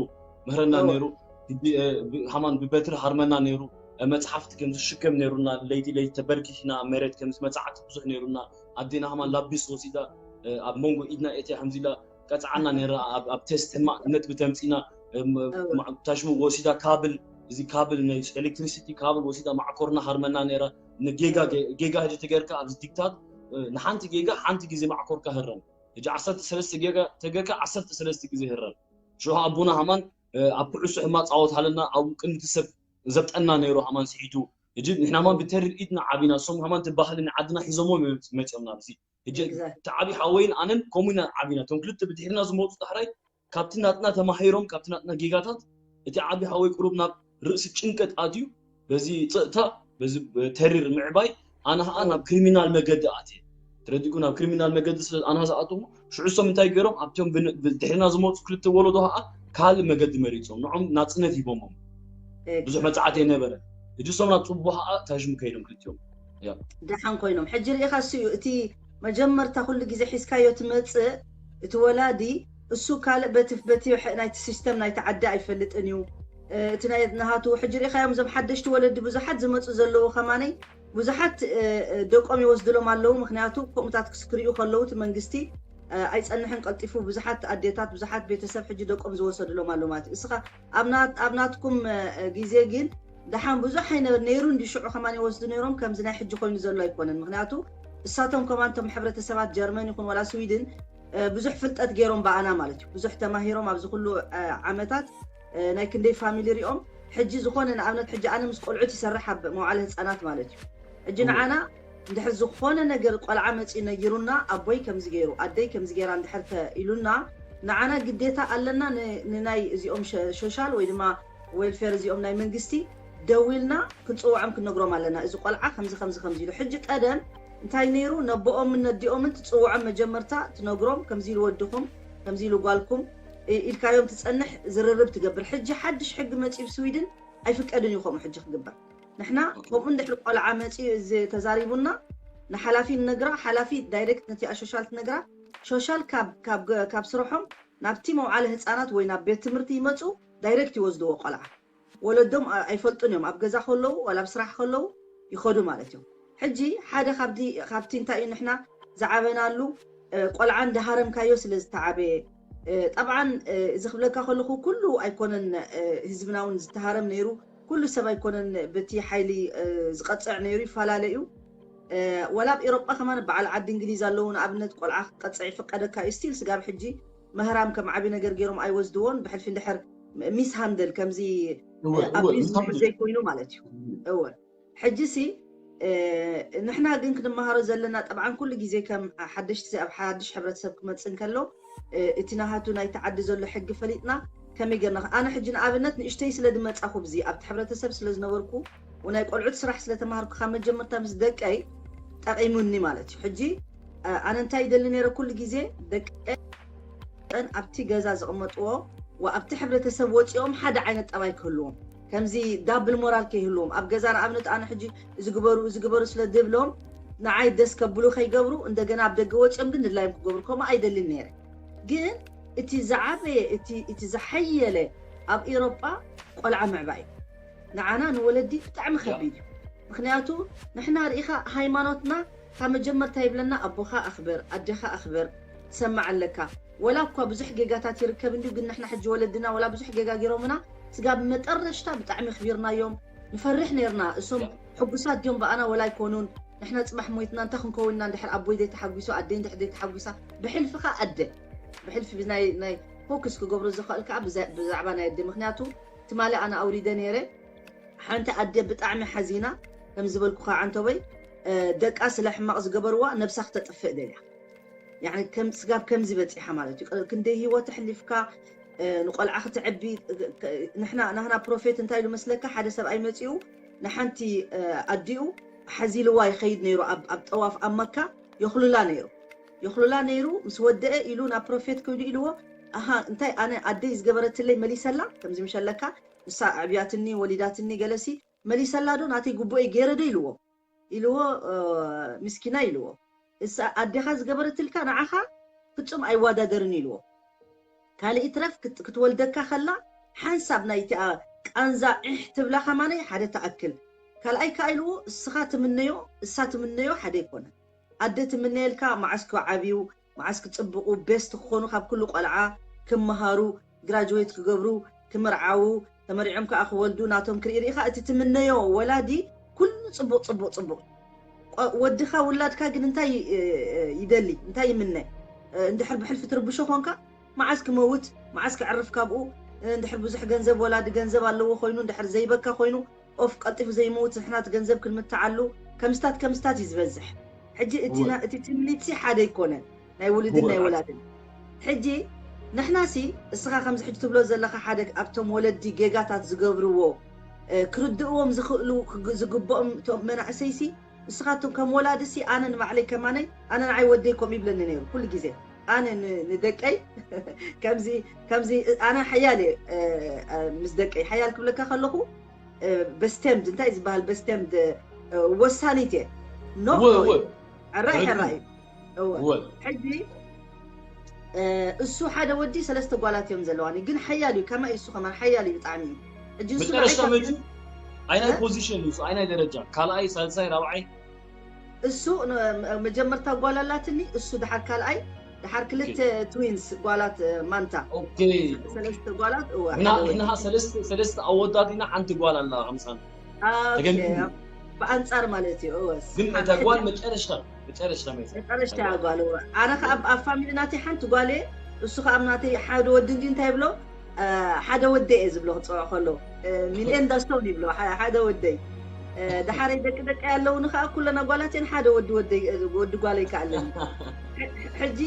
ምህረና እዎ። ነይሩ። ሕጂ፣ እ፣ ብ-፣ ሃማን ብበትሪ ሃርመና ነይሩ። እ፣ መጽሓፍቲ ከምዚ ሽከም ነይሩና። ለይቲ ለይቲ ተበርኪኽና ኣብ መሬት ከምዚ መጽዓቲ ብዙሕ ነይሩና። ኣዴና ሃማን ላቢስ ወሲዳ፣ እ፣ ኣብ መንጎ ኢድና ኤትያ ከምዚ ኢላ ቀጽዓና ነይራ። ኣብ፣ ኣብ ቴስት ሕማቕ ነጥቢ ተምጺና፣ እ፣ ም-፣ እዎ። ማ-፣ ታሽሙ ወሲዳ፣ ካብል፣ እዚ ካብል ናይ ኤሌክትሪሲቲ ካብል ወሲዳ ማዕኮርና ሃርመና ነይራ። ንጌጋ፣ እዎ። ጌ-፣ ጌጋ ሕጂ ተገርካ ኣብዚ ዲክታት፣ እ፣ ንሓንቲ ጌጋ ሓንቲ ግዜ ማዕኮርካ ህረም። ሕጂ ዓሰርተ ሰለስተ ጌጋ ተገርካ ዓሰርተ ሰለስተ ግዜ ህረም። ሽዑ ኣቦና ሃማን፣ እ፣ ኣብ ኩዕሶ ሕማቕ ጻወት ሃለና፣ ኣብኡ ቅድሚ እቲ ሰብ ዘብጠና ነይሩ ሃማን ስሒቱ። ሕጂ ንሕና ሃማን ብተሪር ኢድና ዓቢና፣ እሶም ሃማን እቲ ባህሊ ንዓድና ሒዞሞ መ-፣ መጺኦም ናብዚ። ሕጂ exactly። እቲ ዓቢ ሓወይን ኣነን ከምኡ ኢና ዓቢና። እቶም ክልተ ብድሕሪና ዝመጹ ዳሕራይ ካብቲ ናትና ተማሂሮም፣ ካብቲ ናትና ጌጋታት እቲ ዓቢ ሓወይ ቁሩብ ናብ ርእሲ ጭንቀት ኣትዩ፣ በዚ ጽእታ፣ በዚ ተሪር ምዕባይ ኣነ ኸኣ ናብ ክሪሚናል መገዲ ኣትየ። ተረዲእኩ? ናብ ክሪሚናል መገዲ ስለ ኣነ ዝኣተኹ፣ ሽዑ እሶም እንታይ ገይሮም? ኣብቶም ብን-፣ ብድሕሪና ዝመጹ ክልተ ወለዶ ኸኣ ካልእ መገዲ መሪጾም፣ ንዖም ናጽነት ሂቦሞም። ብዙሕ መጽዓት የነበረ። ሕጂ እሶም ናብ ጽቡቕ ኸኣ ታሽሙ ከይዶም ክልቲኦም። ያ። ደሓን ኮይኖም። ሕጂ ርኢኻ እሱ እዩ እቲ መጀመርታ ኩሉ ግዜ ሒዝካዮ ትመጽእ፣ እቲ ወላዲ እሱ ካልእ በቲ፣ በቲ ሕ-፣ ናይቲ ሲስተም ናይቲ ዓዲ ኣይፈልጥን እዩ። እ፣ እቲ ናይ ናሃቱ ሕጂ ርኢኻዮም እዞም ሓደሽቲ ወለዲ ብዙሓት ዝመጹ ዘለዉ ከማነይ ብዙሓት፣ እ፣ እ፣ ደቆም ይወስድሎም ኣለዉ። ምኽንያቱ ከምኡታት ክስ-፣ ክርእዩ ከለዉ እቲ መንግስቲ፣ እ፣ ኣይጸንሕን ቀልጢፉ ብዙሓት ኣዴታት፣ ብዙሓት ቤተሰብ ሕጂ ደቆም ዝወሰድሎም ኣለዉ ማለት እዩ። እስኻ ኣብ ናት-፣ ኣብ ናትኩም፣ እ፣ እ፣ ግዜ ግን ደሓን ብዙሕ ኣይነበ-፣ ነይሩ እንዲ ሽዑ ከማን ይወስዱ ነይሮም። ከምዚ ናይ ሕጂ ኮይኑ ዘሎ ኣይኮነን። ምኽንያቱ እሳቶም ከማን እቶም ሕብረተሰባት ጀርመን ይኹን ዋላ ስዊድን፣ እ፣ ብዙሕ ፍልጠት ገይሮም ብኣና ማለት እዩ። ብዙሕ ተማሂሮም ኣብዚ ኩሉ፣ እ፣ ዓመታት፣ እ፣ ናይ ክንደይ ፋሚሊ ሪኦም። ሕጂ ዝኾነ ንኣብነት ሕጂ ኣነ ምስ ቆልዑት ይሰርሕ ኣብ መዋዕለ ህፃናት ማለት እዩ። ሕጂ እወ። ንዓና እንድሕር ዝኾነ ነገር ቆልዓ መፂኡ ነጊሩና፣ ኣቦይ ከምዚ ገይሩ፣ ኣደይ ከምዚ ገይራ እንድሕር ተ-፣ ኢሉና፣ ንዓና ግዴታ ኣለና ን-፣ ንናይ እዚኦም ሸ-፣ ሾሻል ወይ ድማ ዌልፌር እዚኦም ናይ መንግስቲ ደዊልና ክንፅውዖም ክንነግሮም ኣለና። እዚ ቆልዓ ከምዚ፣ ከምዚ፣ ከምዚ ኢሉ። ሕጂ ቀደም እንታይ ነይሩ? ነቦኦምን ነዲኦምን ትፅውዖም መጀመርታ ትነግሮም፣ ከምዚ ኢሉ ወድኹም፣ ከምዚ ኢሉ ጓልኩም ኢ-፣ ኢልካዮም ትፀንሕ፣ ዝርርብ ትገብር። ሕጂ ሓድሽ ሕጊ መፂኡ ብስዊድን ኣይፍቀድን እዩ ከምኡ ሕጂ ክግበር። ንሕና ኦኬ። ከምኡ እንድሕር ቆልዓ መፂኡ እዚ ተዛሪቡና፣ ንሓላፊ ንነግራ፣ ሓላፊ ዳይሬክት ነቲኣ ሾሻል ትነግራ። ሾሻል ካብ፣ ካብ ገ-፣ ካብ ስርሖም ናብቲ መውዓለ ህፃናት ወይ ናብ ቤት ትምህርቲ ይመፁ፣ ዳይሬክት ይወስድዎ ቆልዓ። ወለዶም ኣ-፣ ኣይፈልጡን እዮም። ኣብ ገዛ ከለዉ ዋላ ኣብ ስራሕ ከለዉ ይኸዱ ማለት እዮም። ሕጂ ሓደ ካብቲ፣ ካብቲ እንታይ እዩ ንሕና ዝዓበናሉ፣ እ፣ ቆልዓ እንዳሃረምካዮ ስለ ዝተዓበየ፣ እ፣ ጠብዓን፣ እ፣ እዚ ክብለካ ከለኹ ኩሉ ኣይኮነን፣ እ፣ ህዝብና እውን ዝተሃረም ነይሩ። ኩሉ ሰብ ኣይኮነን በቲ ሓይሊ፣ እ፣ ዝቐጽዕ ነይሩ፣ ይፈላለ እዩ። እ፣ ወላ ኣብ ኤሮጳ ከማን በዓል ዓዲ እንግሊዝ ኣለዉ፣ ንኣብነት ቆልዓ ክትቀጽዕ ይፍቀደካ እዩ። ስቲል ስጋብ ሕጂ ምህራም ከም ዓቢ ነገር ገይሮም ኣይወስድዎን። ብሕልፊ እንድሕር ሚስ ሃንደል ከምዚ፣ እወ፣ እ፣ እወ፣ ኣቢዩዝ ሚስ ሃንደል። ዘይኮይኑ ማለት እዩ። እም። እወ። ሕጂሲ፣ እ፣ ንሕና ግን ክንመሃሮ ዘለና፣ ጠብዓን ኩሉ ግዜ ከም ሓደሽቲ ኣብ ሓድሽ ሕብረተሰብ ክመጽእ እንከሎ፣ እ፣ እቲ ናሃቱ ናይቲ ዓዲ ዘሎ ሕጊ ፈሊጥና ከመይ ጌርና፣ ኣነ ሕጂ ንኣብነት ንእሽተይ ስለ ዝመጻኹ፣ ብዚ ኣብቲ ሕብረተሰብ ስለ ዝነበርኩ፣ ናይ ቆልዑት ስራሕ ስለ ተማሃርኩ ካብ መጀመርታ ምስ ደቀይ ጠቒሙኒ ማለት እዩ። ሕጂ ኣነ እንታይ ይደሊ ነይረ? ኩሉ ግዜ ደቀን ኣብቲ ገዛ ዝቕመጥዎ ወ ኣብቲ ሕብረተሰብ ወፂኦም ሓደ ዓይነት ጠባይ ክህልዎም፣ ከምዚ ዳብል ሞራል ከይህልዎም፣ ኣብ ገዛ ንኣብነት ኣነ ሕጂ እዚ ግበሩ እዚ ግበሩ ስለ ድብሎም ንዓይ ደስ ከብሉ ከይገብሩ እንደገና ኣብ ደገ ወፂኦም ግን ድላዮም ክገብሩ ከምኡ ኣይደልን ነይረ። ግን እቲ ዝዓበየ እቲ ዝሓየለ ኣብ ኤሮጳ ቆልዓ ምዕባይ እዩ። ንዓና ንወለዲ ብጣዕሚ ከቢድ እዩ። ምክንያቱ ንሕና ርኢኻ ሃይማኖትና ካብ መጀመርታ ይብለና ኣቦኻ ኣኽብር፣ ኣዴኻ ኣኽብር፣ ትሰማዕ ኣለካ። ወላ እኳ ብዙሕ ጌጋታት ይርከብ እንዲሁ ግን ንሕና ሕጂ ወለድና ወላ ብዙሕ ጌጋ ገይሮምና ስጋብ መጠረሽታ ብጣዕሚ ኣኽቢርናዮም። ንፈርሕ ነርና እሶም ሕጉሳት ድዮም ብኣና ወላ ኣይኮኑን። ንሕና ጽባሕ ሞይትና እንታይ ክንከውን ኢና እንድሕር ኣቦይ ዘይተሓጒሱ ኣደይ እንድሕር ዘይተሓጒሳ። ብሕልፊ ከኣ ኣደ ብሕልፊ ናይ ናይ ፎክስ ክገብሮ ዝኽእል ከኣ ብዛዕባ ናይ ኣደ ምክንያቱ ትማሊ ኣነ ኣውሪደ ነይረ። ሓንቲ ኣደ ብጣዕሚ ሓዚና ከም ዝበልኩኻ ዓንተወይ ደቃ ስለ ሕማቕ ዝገበርዋ ነብሳ ክተጥፍእ ደልያ። ስጋብ ከምዚ በፂሓ ማለት እዩ። ክንደይ ህይወት ኣሕሊፍካ ንቆልዓ ክትዕቢ። ንሕና ናህና ፕሮፌት እንታይ ኢሉ መስለካ? ሓደ ሰብኣይ መፂኡ ንሓንቲ ኣዲኡ ሓዚልዋ ይኸይድ ነይሩ ኣብ ጠዋፍ ኣብ መካ የኽሉላ ነይሩ የኽሉላ ነይሩ ምስ ወደአ ኢሉ ናብ ፕሮፌት ከይዱ ኢልዎ ኣሃ እንታይ ኣነ ኣደይ ዝገበረትለይ መሊሰላ ከምዚ ምሸለካ ንሳ ኣዕብያትኒ ወሊዳትኒ ገለሲ መሊሰላ ዶ ናተይ ጉቡኤ ገይረ ዶ ኢልዎ ኢልዎ ምስኪና ኢልዎ እሳ ኣዴኻ ዝገበረትልካ ንዓኻ ፍጹም ኣይዋዳደርን ኢልዎ ካልእ ይትረፍ ክትወልደካ ከላ ሓንሳብ ናይቲኣ ቃንዛ ዒሕ ትብላ ከማነይ ሓደ ትኣክል ካልኣይ ከኣ ኢልዎ እስኻ ትምነዮ እሳ ትምነዮ ሓደ ኣይኮነን ኣደ ትምነየልካ መዓስ ክዓብዩ መዓስ ክጽብቑ ቤስት ክኾኑ ካብ ኩሉ ቆልዓ ክመሃሩ ግራጅዌት ክገብሩ ክምርዓዉ ተመሪዖም ከኣ ክወልዱ ናቶም ክርኢ ርኢኻ እቲ ትምነዮ ወላዲ ኩሉ ጽቡቕ ጽቡቕ ጽቡቕ ወድኻ ውላድካ ግን እንታይ ይደሊ እንታይ ይምነ እንድሕር ብሕልፊ ትርብሾ ኮንካ መዓስ ክመውት መዓስ ክዕርፍ ካብኡ እንድሕር ብዙሕ ገንዘብ ወላዲ ገንዘብ ኣለዎ ኮይኑ እንድሕር ዘይበካ ኮይኑ ኦፍ ቀልጢፉ ዘይመውት ንሕና እቲ ገንዘብ ክንምትዓሉ ከምስታት ከምስታት እዩ ዝበዝሕ ሕጂ እቲ ትምኒት ሓደ ኣይኮነን ናይ ውሉድን ናይ ወላድን ሕጂ ንሕናሲ እስኻ ከምዚ ሕጂ ትብሎ ዘለኻ ሓደ ኣብቶም ወለዲ ጌጋታት ዝገብርዎ ክርድእዎም ዝኽእሉ ዝግብኦም እቶም መናእሰይሲ ንስኻትኩም ከም ወላድሲ ኣነ ንባዕለይ ከማነይ ኣነ ንዓይ ወደይ ከምኡ ይብለኒ ነይሩ ኩሉ ግዜ ኣነ ንደቀይ ከምዚ ከምዚ ኣነ ሓያል ምስ ደቀይ ሓያል ክብለካ ከለኹ በስተምድ እንታይ ዝበሃል በስተምድ ወሳኒት እየ ኖ ሕራይ ሕራይ ሕጂ እሱ ሓደ ወዲ ሰለስተ ጓላት እዮም ዘለዋኒ ግን ሓያል እዩ ከማይ እሱ ከማን ሓያል እዩ ብጣዕሚ እዩ ሕጂ እሱ መጨረሻ መጂ ኣይናይ ፖዚሽን እዩ ኣይናይ ደረጃ ካልኣይ ሳልሳይ ራብዓይ እሱ መጀመርታ ጓል ኣላትኒ እሱ ድሓር ካልኣይ ድሓር ክልተ ትዊንስ ጓላት ማንታ ሰለስተ ጓላት ሰለስተ ኣወዳዲና ሓንቲ ጓል ኣላ ምሳና ብኣንፃር ማለት እዩ ግን እታ ጓል መጨረሽታ መጨረሽታ መጨረሽታ ጓል ኣነ ከዓ ኣብ ፋሚሊ ናተይ ሓንቲ ጓል እሱ ከዓ ናተይ ሓደ ወዲ እንዲ እንታይ ይብሎ ሓደ ወደይ እየ ዝብሎ ክፀውዖ ከሎ ሚልኤን ዳስቶን ይብሎ ሓደ ወደይ ድሓረይ ደቂ ደቂ ኣለውኒ ከዓ ኩለን ኣጓላት እየን ሓደ ወዲ ወዲ ጓለይ ከዓ ኣለኒ ሕጂ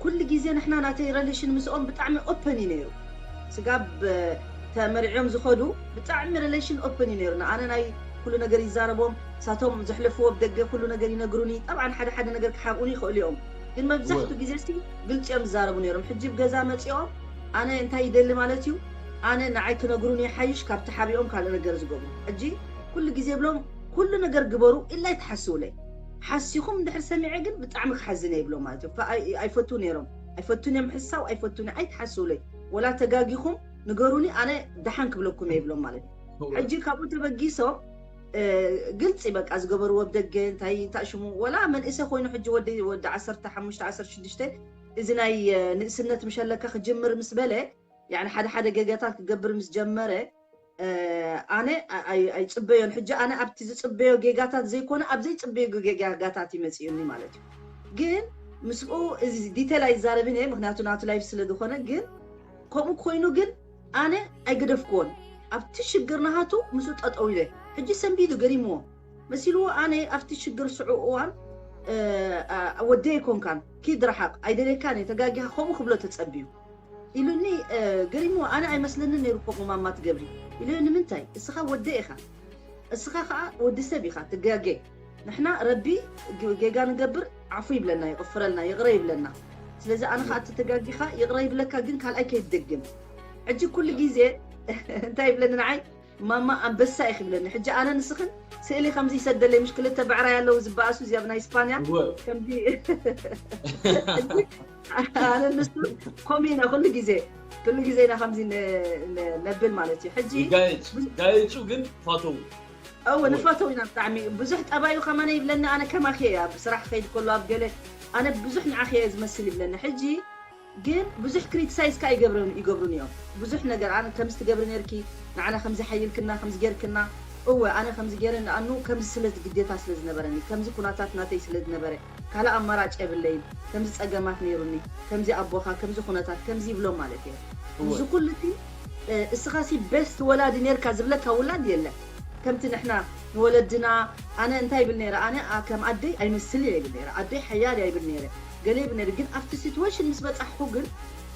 ኩሉ ግዜ ንሕና ናተይ ረሌሽን ምስኦም ብጣዕሚ ኦፐን እዩ ነይሩ ስጋብ ተመሪዖም ዝኸዱ ብጣዕሚ ረሌሽን ኦፐን እዩ ነይሩ ንኣነ ናይ ኩሉ ነገር ይዛረቦም ሳቶም ዘሕለፍዎ ብደገ ኩሉ ነገር ይነግሩኒ ጠብዓን ሓደ ሓደ ነገር ክሓብኡኒ ይኽእሉ እዮም ግን መብዛሕቱ ግዜ ሲ ግልፂ እዮም ዝዛረቡ ነይሮም ሕጂ ብገዛ መፂኦም ኣነ እንታይ ይደሊ ማለት እዩ ኣነ ንዓይ ክነግሩኒ ሓይሽ ካብ ተሓቢኦም ካልእ ነገር ዝገብሩ ሕጂ ኩሉ ግዜ ብሎም ኩሉ ነገር ግበሩ ኢላ ይትሓስውለይ ሓሲኹም እንድሕር ሰሚዐ ግን ብጣዕሚ ክሓዝነ ይብሎ ማለት እዩ ኣይፈቱ ነይሮም ኣይፈቱን እዮም ሕሳው ኣይፈቱን ኣይትሓስውለይ ወላ ተጋጊኹም ንገሩኒ ኣነ ደሓን ክብለኩም እየ ይብሎም ማለት እዩ ሕጂ ካብኡ ተበጊሶም ግልፂ በቃ ዝገበርዎ ብደገ እንታይ እንታይ ሽሙ ወላ መንእሰ ኮይኑ ሕጂ ወዲ ወዲ ዓሰርተ ሓሙሽተ ዓሰርተ ሽዱሽተ እዚ ናይ ንእስነት ምሸለካ ክጅምር ምስ በለ ያኒ ሓደ ሓደ ገጋታት ክገብር ምስ ጀመረ ኣነ ኣይፅበዮን ሕጂ ኣነ ኣብቲ ዝፅበዮ ጌጋታት ዘይኮነ ኣብ ዘይፅበዮ ጌጋታት ይመፅኡኒ ማለት እዩ ግን ምስኡ እዚ ዲቴል ኣይዛረብን እየ ምክንያቱ ናቱ ላይፍ ስለ ዝኾነ ግን ከምኡ ኮይኑ ግን ኣነ ኣይገደፍክዎን ኣብቲ ሽግር ናሃቱ ምስኡ ጠጠው ኢለ ሕጂ ሰንቢዱ ገሪምዎ መሲልዎ ኣነ ኣብቲ ሽግር ስዑ እዋን ወደይ ኣይኮንካን ኪድ ረሓቕ ኣይደልየካን እየ ተጋጊኻ ከምኡ ክብሎ ተፀብዩ ኢሉኒ ገሪምዎ ኣነ ኣይመስለንን ነይሩ ከምኡ ማማ ትገብሪ ኢሉ ንምንታይ እስኻ ወደ ኢኻ እስኻ ከዓ ወዲ ሰብ ኢኻ፣ ትጋገ። ንሕና ረቢ ግ- ጌጋ ንገብር፣ ዓፉ ይብለና፣ ይቕፍረልና፣ ይቕረ ይብለና። ስለዚ ኣነ ከዓ እቲ ተጋጊኻ ይቕረ ይብለካ፣ ግን ካልኣይ ከይትደግም። ሕጂ ኩሉ ግዜ እንታይ ይብለኒ ንዓይ፣ ማማ ኣንበሳ ኢኺ ይብለኒ። ሕጂ ኣነ ንስኽን ስእሊ ከምዚ ይሰደለይ፣ ምሽ ክልተ ብዕራይ ኣለዉ ዝበኣሱ፣ እዚኣ ናይ ስፓንያ እወ። ከምዚ ኣነ ንሱ ከምኡ ኢና ኩሉ ግዜ፣ ኩሉ ግዜ ኢና ከምዚ ነ- ነ- ነብል ማለት እዩ። ሕጂ ይጋየጹ ይጋየጹ ግን ፋተው እወ ንፈተው ኢና ብጣዕሚ። ብዙሕ ጠባዩ ከማነ ይብለኒ፣ ኣነ ከማኺ እያ ብስራሕ ከይድ ከሎ ኣብ ገለ ኣነ ብዙሕ ንዓኺ እየ ዝመስል ይብለኒ። ሕጂ ግን ብዙሕ ክሪቲሳይዝ ካ ይገብሩን ይገብሩን እዮም። ብዙሕ ነገር ኣነ ከምዚ ትገብሪ ነርኪ፣ ንዓና ከምዚ ሓይልክና ከምዚ ጌርክና፣ እወ ኣነ ከምዚ ጌረ ንኣኑ ከምዚ ስለ ግዴታ ስለ ዝነበረኒ፣ ከምዚ ኩናታት ናተይ ስለ ዝነበረ፣ ካልእ ኣማራጭ የብለይን። ከምዚ ጸገማት ነይሩኒ፣ ከምዚ ኣቦኻ፣ ከምዚ ኩነታት፣ ከምዚ ይብሎም ማለት እየ። እዚ ኩሉ እቲ እስኻሲ ቤስት ወላዲ ነርካ ዝብለካ ውላድ የለን። ከምቲ ንሕና ንወለድና ኣነ እንታይ ይብል ነይረ፣ ኣነ ኣ- ከም ኣደይ ኣይመስል እየ ይብል ነይረ፣ ኣደይ ሓያል እያ ይብል ነይረ፣ ገለ ይብል ነይረ። ግን ኣብቲ ሲትዌሽን ምስ በጻሕኩ ግን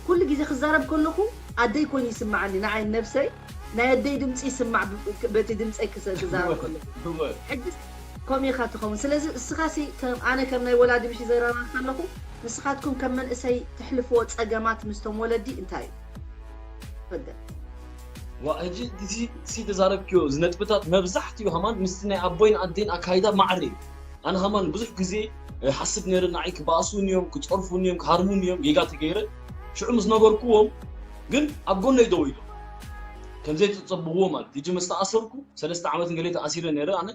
ኩሉ ግዜ ክዛረብ ከለኹ ኣደይ ኮይኑ ይስምዓኒ፣ ንዓይ ነብሰይ ናይ ኣደይ ድምፂ ይስማዕ ብ- በቲ ድምፀይ ክሰ- ክዛረብ ከለኹ። ሕጂ ከምኡ ኢኻ ትኸውን። ስለዚ እስኻሲ ከም ኣነ ከም ናይ ወላዲ ምሽ ይዘራረብ ከለኹ ንስኻትኩም ከም መንእሰይ ትሕልፍዎ ፀገማት ምስቶም ወለዲ እንታይ እዩ? ፈደ ዋ ሕጂ እዚ ሲ ተዛረብክዮ እዚ ነጥብታት መብዛሕትኡ ሃማን ምስቲ ናይ ኣቦይን ኣዴን ኣካይዳ ማዕረ እዩ። ኣነ ሃማን ብዙሕ ግዜ እ፣ ሓስብ ነይረ ንዓይ ክበኣሱን እዮም ክፀርፉን እዮም ክሃርሙን እዮም ጌጋ ተገይረ ሽዑ ምስ ነገርክዎም ግን ኣብ ጎነይ ደው ኢሎም ከምዘይተፀብዎ ማለት ሕጂ ምስ ተኣሰርኩ ሰለስተ ዓመትን ገለ ተኣሲረ ነይረ ኣነ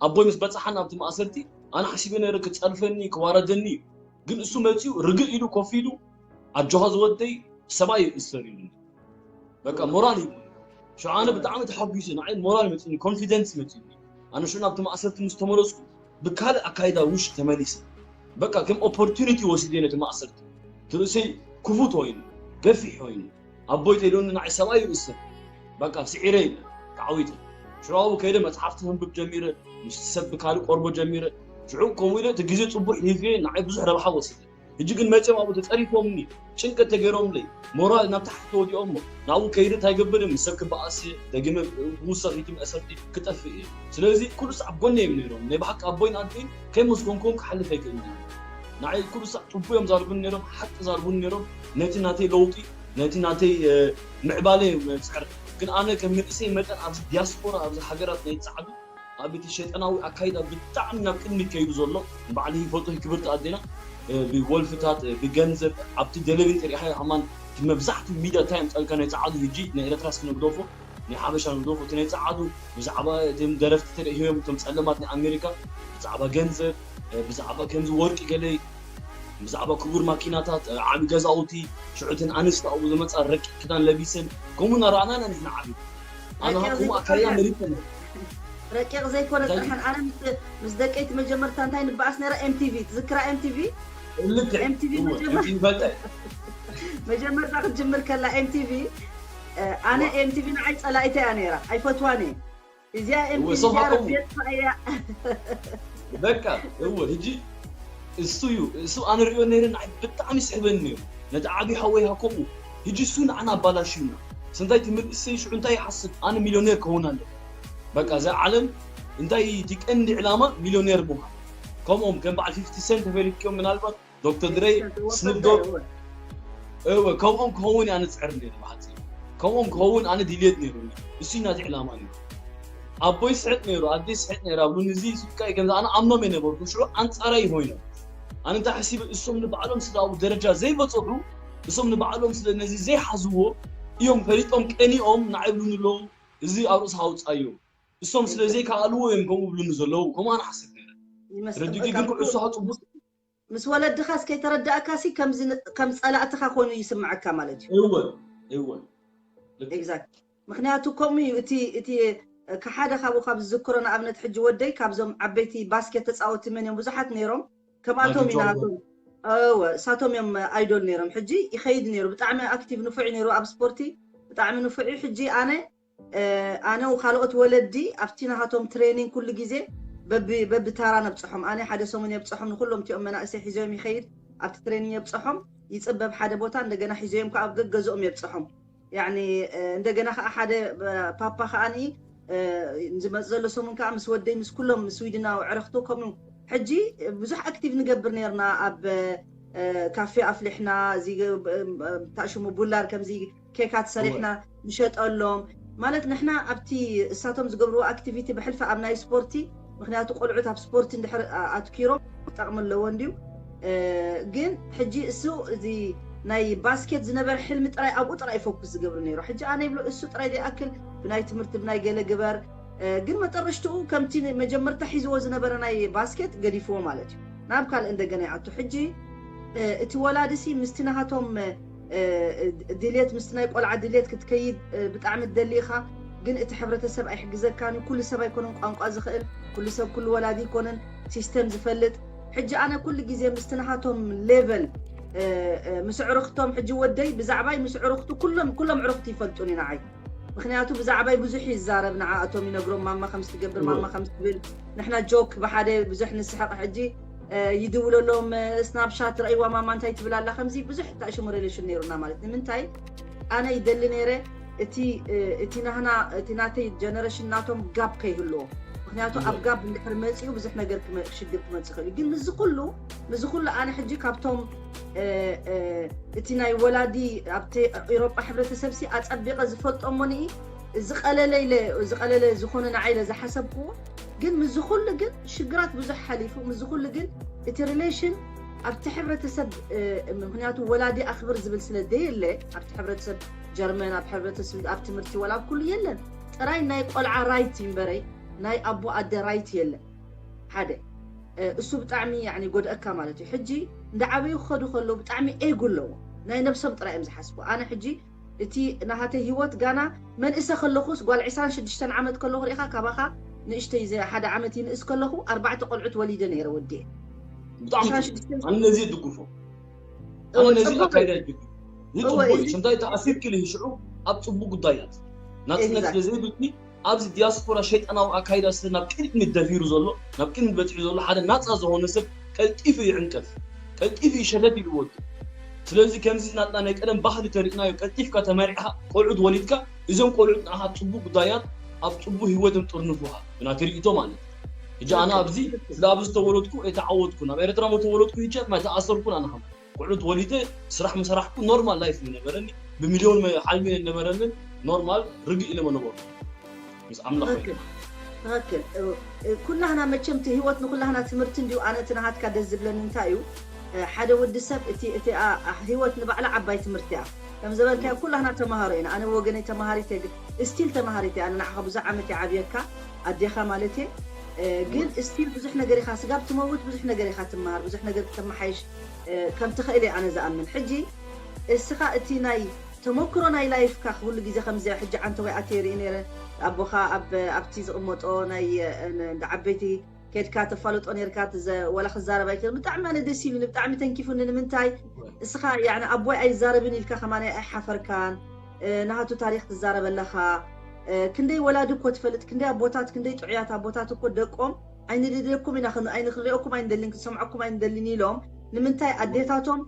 ኣቦይ ምስ በፅሓን ኣብቲ ማእሰርቲ ኣነ ሓሲበ ነይረ ክፀርፈኒ ክዋረደኒ እዩ ግን እሱ መፂኡ ርግእ ኢሉ ኮፍ ኢሉ ኣጆኻ ዝወደይ ሰብኣይ ይእሰር ኢሉኒ በቃ ሞራል እዩ ሽዓነ ብጣዕሚ ተሓጒሰ ንዓይ ሞራል መፅኒ ኮንፊደንስ መፅኒ ኣነ ሽዑ ናብቲ ማእሰርቲ ምስ ተመለስኩ ብካልእ ኣካይዳ ውሽ ተመሊሰ በቃ ከም ኦፖርቱኒቲ ወሲደ ነቲ ማእሰርቲ ትርእሰይ ክፉት ኮይኑ ገፊሕ ኮይኑ ኣቦይ ተይሎኒ ንዓይ ሰብኣይ ይእሰር በቃ ስዒረ ኢለ ተዓዊተ ሽዑ ኣብኡ ከይደ መፅሓፍቲ ከንብብ ጀሚረ ምስ ሰብ ብካልእ ቆርቦ ጀሚረ ሽዑ ከምኡ ኢለ እቲ ግዜ ፅቡቅ ሂፍየ ንዓይ ብዙሕ ረብሓ ወሲደ ሕጂ ግን መፅኦም ኣብኡ ተፀሪፎምኒ ጭንቀት ተገይሮምለይ ሞራል ናብ ታሕቲ ተወዲኦሞ ናብኡ ከይደ እንታይ ገብር ምስ ሰብ ክበኣስ ደጊመ ክውሰኽ ኢቲ መእሰርቲ ክጠፍእ እየ ስለዚ ኩሉ ሰዓት ጎነ እዮም ነይሮም ናይ ብሓቂ ኣቦይን ኣደይን ከይመስገንኩም ክሓልፍ ኣይክእልን እየ ንዓይ ኩሉ ሰዓት ፅቡቅ እዮም ዛርቡን ነይሮም ሓቂ ዛርቡን ነይሮም ነቲ ናተይ ለውጢ ነቲ ናተይ ምዕባለ እዮም ዝፅዕር ግን ኣነ ከም መንእሰይ መጠን ኣብዚ ዲያስፖራ ኣብዚ ሃገራት ናይ ፃዕዱ ኣብ እቲ ሸጠናዊ ኣካይዳ ብጣዕሚ ናብ ቅድሚ ከይዱ ዘሎ ንባዕሊ ይፈልጦ ክብርቲ ኣዴና ብወልፍታት ብገንዘብ ኣብቲ ደለብን ጥሪኻ ሃማን መብዛሕትኡ ሚድያ እንታይ የምፀልካ ናይ ፀዓዱ ህጂ ናይ ኤረትራስ ክንግደፎ ናይ ሓበሻ ንግደፎ እቲ ናይ ፀዓዱ ብዛዕባ እቶም ደረፍቲ ተደሂቦም እቶም ፀለማት ናይ ኣሜሪካ ብዛዕባ ገንዘብ ብዛዕባ ከምዚ ወርቂ ገለይ ብዛዕባ ክቡር ማኪናታት ዓቢ ገዛውቲ ሽዑትን ኣንስቲ ኣብኡ ዝመፃ ረቂቅ ክዳን ለቢሰን ከምኡ እናረኣና ኢና ንሕና ዓቢ ኣነ ከምኡ ኣካያ መሪፀ ረቂቕ ዘይኮነ ጥርሕን ኣነ ምስ ደቀይቲ መጀመርታ እንታይ ንበኣስ ነራ ኤምቲቪ ትዝክራ ኤምቲቪ ኤምቲቪ መጀመርታ ክትጅምር ከላ ኤምቲቪ ኣነ ኤምቲቪ ንዓይ ፀላኢተ እያ ነራ ኣይፈትዋን እየ እዚኣ ኤምቲቪ እዚኣ ረቢየትካ እያ በቃ እወ ሕጂ እሱ እዩ እሱ ኣነ ሪኦ ነይረ ንዓይ ብጣዕሚ ስሕበኒ ነይሩ ነቲ ዓብዪ ሓወይ ሃከምኡ ሕጂ እሱ ንዓና ኣባላሽዩና ስንታይ እቲ መንእሰይ ሽዑ እንታይ ይሓስብ ኣነ ሚልዮኔር ክኸውን ኣለኹ በቃ እዛ ዓለም እንታይ እቲ ቀንዲ ዕላማ ሚልዮኔር ምዃን ከምኦም ከም በዓል ፊፍቲ ሰንት ተፈሊጥክዮም ምናልባት ዶክተር ድረይ ስንብዶ እወ ከምኦም ክኸውን ኣነ ዝፅዕር ነይሩ ብሓፂ ከምኦም ክኸውን ኣነ ድልየት ነይሩኒ እሱ ናቲ ዕላማ ነይሩ ኣቦይ ስሕጥ ነይሩ ኣደይ ስሕጥ ነይሩ ኣብሉኒ እዚ ስቃይ ከምዚ ኣነ ኣምኖም የነበርኩ ሽዑ ኣንፃራይ ኮይኖም ኣነ እንታይ ሓሲበ እሶም ንባዕሎም ስለ ኣብኡ ደረጃ ዘይበፅሑ እሶም ንባዕሎም ስለ ነዚ ዘይሓዝዎ እዮም ፈሊጦም ቀኒኦም ንዓይ ብሉኒ ኣለዉ እዚ ኣብ ርእሲ ሃውፃዮ እሶም ስለ ዘይከኣልዎ እዮም ከምኡ ብሉኒ ዘለዉ ከምኡ ኣነ ሓስብ ነይረ ረዲኡ ግን ኩዕሶ ሃፅቡስ ምስ ወለድኻስ ከይተረዳእካሲ ከም ጸላእትኻ ኮይኑ ይስምዐካ ማለት እዩ። እወ እወ exactly ምክንያቱ ከምኡ እዩ እቲ እቲ ከሓደ ካብኡ ካብ ዝዝክሮ ንኣብነት ሕጂ ወደይ ካብዞም ዓበይቲ ባስኬት ተጻወቲ መን እዮም ብዙሓት ነይሮም ከምኣቶም ኢና እቶም እወ እሳቶም እዮም ኣይዶል ነይሮም ሕጂ ይኸይድ ነይሩ ብጣዕሚ ኣክቲቭ ንፉዕ ነይሩ ኣብ ስፖርቲ ብጣዕሚ ንፉዕ እዩ ሕጂ ኣነ ኣነ ካልኦት ወለዲ ኣብቲ ናሃቶም ትሬኒንግ ኩሉ ግዜ በቢ በቢ ታራ ነብፅሖም ኣነ ሓደ ሰሙን የብፅሖም ንኩሎም እቲኦም መናእሰይ ሒዞዮም ይኸይድ ኣብቲ ትሬኒንግ የብፅሖም ይፅበብ ሓደ ቦታ እንደገና ሒዞዮም ከዓ ኣብ ገገዝኦም የብፅሖም ያኒ እንደገና ከዓ ሓደ ፓፓ ከዓ ዝመፅ ዘሎ ሰሙን ከዓ ምስ ወደይ ምስ ኩሎም ስዊድናዊ ዕረክቱ ከምኡ ሕጂ ብዙሕ ኣክቲቭ ንገብር ነርና ኣብ ካፌ ኣፍሊሕና እዚ ታሽሙ ቡላር ከምዚ ኬካት ሰሪሕና ንሸጠሎም ማለት ንሕና ኣብቲ እሳቶም ዝገብርዎ ኣክቲቪቲ ብሕልፊ ኣብ ናይ ስፖርቲ ምክንያቱ ቆልዑት ኣብ ስፖርቲ እንድሕር ኣትኪሮም ክጠቕሚ ኣለዎ እንድዩ ግን ሕጂ እሱ እዚ ናይ ባስኬት ዝነበረ ሕልሚ ጥራይ ኣብኡ ጥራይ ፎኩስ ዝገብሩ ነይሩ ሕጂ ኣነ ይብሎ እሱ ጥራይ ዘይኣክል ብናይ ትምህርቲ ብናይ ገለ ግበር ግን መጠረሽትኡ ከምቲ መጀመርታ ሒዝዎ ዝነበረ ናይ ባስኬት ገዲፍዎ ማለት እዩ ናብ ካልእ እንደገና ይኣቱ ሕጂ እቲ ወላድሲ ምስቲ ናሃቶም ድልየት ምስቲ ናይ ቆልዓ ድልየት ክትከይድ ብጣዕሚ ትደሊ ኢኻ ግን እቲ ሕብረተሰብ ኣይሕግዘካን ኩሉ ሰብ ኣይኮነን ቋንቋ ዝኽእል ኩሉ ሰብ ኩሉ ወላዲ ኣይኮነን ሲስተም ዝፈልጥ ሕጂ ኣነ ኩሉ ግዜ ምስቲ ናሃቶም ሌቨል ምስ ዕርኽቶም ሕጂ ወደይ ብዛዕባይ ምስ ዕርኽቱ ኩሎም ኩሎም ዕርኽቱ ይፈልጡኒ ንዓይ ምክንያቱ ብዛዕባይ ብዙሕ ይዛረብ ንዓኣቶም ይነግሮም ማማ ከምዚ ትገብር ማማ ከምዚ ትብል ንሕና ጆክ ብሓደ ብዙሕ ንስሕቕ ሕጂ ይድውለሎም ስናፕሻት ረእይዋ ማማ እንታይ ትብል ኣላ ከምዚ ብዙሕ ተኣሽሙ ሬሌሽን ነይሩና ማለት ንምንታይ ኣነ ይደሊ ነይረ እቲ እቲ ናህና እቲ ናተይ ጀነሬሽን ናቶም ጋብ ከይህልዎ ምክንያቱ ኣብ ጋብ እንድሕር መፂኡ ብዙሕ ነገር ሽግር ክመፅእ ይኽእል እዩ ግን ምዚ ኩሉ ምዚ ኩሉ ኣነ ሕጂ ካብቶም እቲ ናይ ወላዲ ኣብቲ ኤሮጳ ሕብረተሰብ ሲ ኣጸቢቐ ዝፈልጦ እሞ ንኢ ዝቐለለ ኢለ ዝቐለለ ዝኾነ ንዓይ ኢለ ዝሓሰብክዎ ግን ምዚ ኩሉ ግን ሽግራት ብዙሕ ሓሊፉ ምዚ ኩሉ ግን እቲ ሪሌሽን ኣብቲ ሕብረተሰብ ምክንያቱ ወላዲ ኣኽብር ዝብል ስለ ደየለ ኣብቲ ሕብረተሰብ ጀርመን ኣብ ሕብረተሰብ ኣብ ትምህርቲ ወላ ኣብ ኩሉ የለን ጥራይ ናይ ቆልዓ ራይት ይንበረይ ናይ ኣቦ ኣደ ራይት የለን ሓደ እሱ ብጣዕሚ ያኒ ጎድኣካ ማለት እዩ ሕጂ እንዳ ዓበዩ ክኸዱ ከለዉ ብጣዕሚ ኤጉ ኣለዎ ናይ ነብሶም ጥራይ እዮም ዝሓስቡ ኣነ ሕጂ እቲ ናሃተይ ህይወት ጋና መንእሰ ከለኹስ ጓል ዕስራን ሽዱሽተን ዓመት ከለኹ ርኢኻ ካባኻ ንእሽተይ ሓደ ዓመት ይንእስ ከለኹ ኣርባዕተ ቆልዑት ወሊደ ነይረ ወዲየ ብጣዕሚ ኣነ ነዚ ይድግፎ ኣነ ነዚ ኣካይዳ ይድግፎ ይፅቡቅ እዩ ሽምታይ ተኣሲርኪ ልሂ ሽዑ ኣብ ፅቡቅ ጉዳያት ናፅነት ስለ ዘይብልኒ ኣብዚ ዲያስፖራ ሸይጣናዊ ኣካይዳ ስለ ናብ ቅድሚት ደፊሩ ዘሎ ናብ ቅድሚት በፂሑ ዘሎ ሓደ ናፃ ዝኾነ ሰብ ቀልጢፉ ይዕንቀፍ ቀልጢፉ ይሸለድ ይልወጡ ስለዚ ከምዚ ናትና ናይ ቀደም ባህሊ ተሪእናዮ ቀልጢፍካ ተመሪዕካ ቆልዑት ወሊድካ እዞም ቆልዑት ንዓኻ ኣብ ፅቡቅ ጉዳያት ኣብ ፅቡቅ ህይወት እዮም ጥርንፉኻ ብናተይ ርእይቶ ማለት ሕጂ ኣነ ኣብዚ ስለ ኣብዚ ዝተወለድኩ ኣይተዓወትኩን ኣብ ኤርትራ መተወለድኩ ይቸ ማይተኣሰርኩን ኣነ ከም ቆልዑት ወሊደ ስራሕ ምሰራሕኩ ኖርማል ላይፍ ዝነበረኒ ብሚልዮን ሓልሚ ነበረንን ኖርማል ርግእ ኢለ መነበርኩ ምስ ኣምላኽ ኮይነ ትክክል ኩላህና መቸም እቲ ህይወት ንኩላህና ትምህርቲ እንዲዩ ኣነ እቲ ናሃትካ ደስ ዝብለኒ እንታይ እዩ ሓደ ወዲ ሰብ እቲ እቲ ህይወት ንባዕላ ዓባይ ትምህርቲ እያ ከም ዝበልካዮ ኩላህና ተማሃሮ ኢና ኣነ ወገነይ ተማሃሪት እየ እስቲል ተማሃሪት እያ ኣነ ንዓኻ ብዙሕ ዓመት ይዓብየካ ኣዴኻ ማለት እየ ግን እስቲል ብዙሕ ነገር ኢኻ ስጋብ ትመውት ብዙሕ ነገር ኢኻ ትመሃር ብዙሕ ነገር ክተመሓይሽ ከም ትኽእል እየ ኣነ ዝኣምን ሕጂ እስኻ እቲ ናይ ተመክሮ ናይ ላይፍካ ኩሉ ግዜ ከምዚ ሕጂ ዓንተ ወይ ኣትየ ርኢ ነይረ ኣቦኻ ኣብ ኣብቲ ዝቕመጦ ናይ እንዳ ዓበይቲ ከድካ ተፋልጦ ነርካ ወላ ክዛረብ ኣይክእል ብጣዕሚ ኣነ ደስ ኢሉኒ ብጣዕሚ ተንኪፉኒ ንምንታይ እስኻ ያኒ ኣቦይ ኣይዛረብን ኢልካ ከማን ኣይሓፈርካን ናሃቱ ታሪክ ትዛረብ ኣለኻ ክንደይ ወላዲ እኮ ትፈልጥ ክንደይ ኣቦታት ክንደይ ጥዑያት ኣቦታት እኮ ደቆም ኣይንደልየኩም ኢና ኣይንክንሪኦኩም ኣይንደልን ክንሰምዐኩም ኣይንደልን ኢሎም ንምንታይ ኣዴታቶም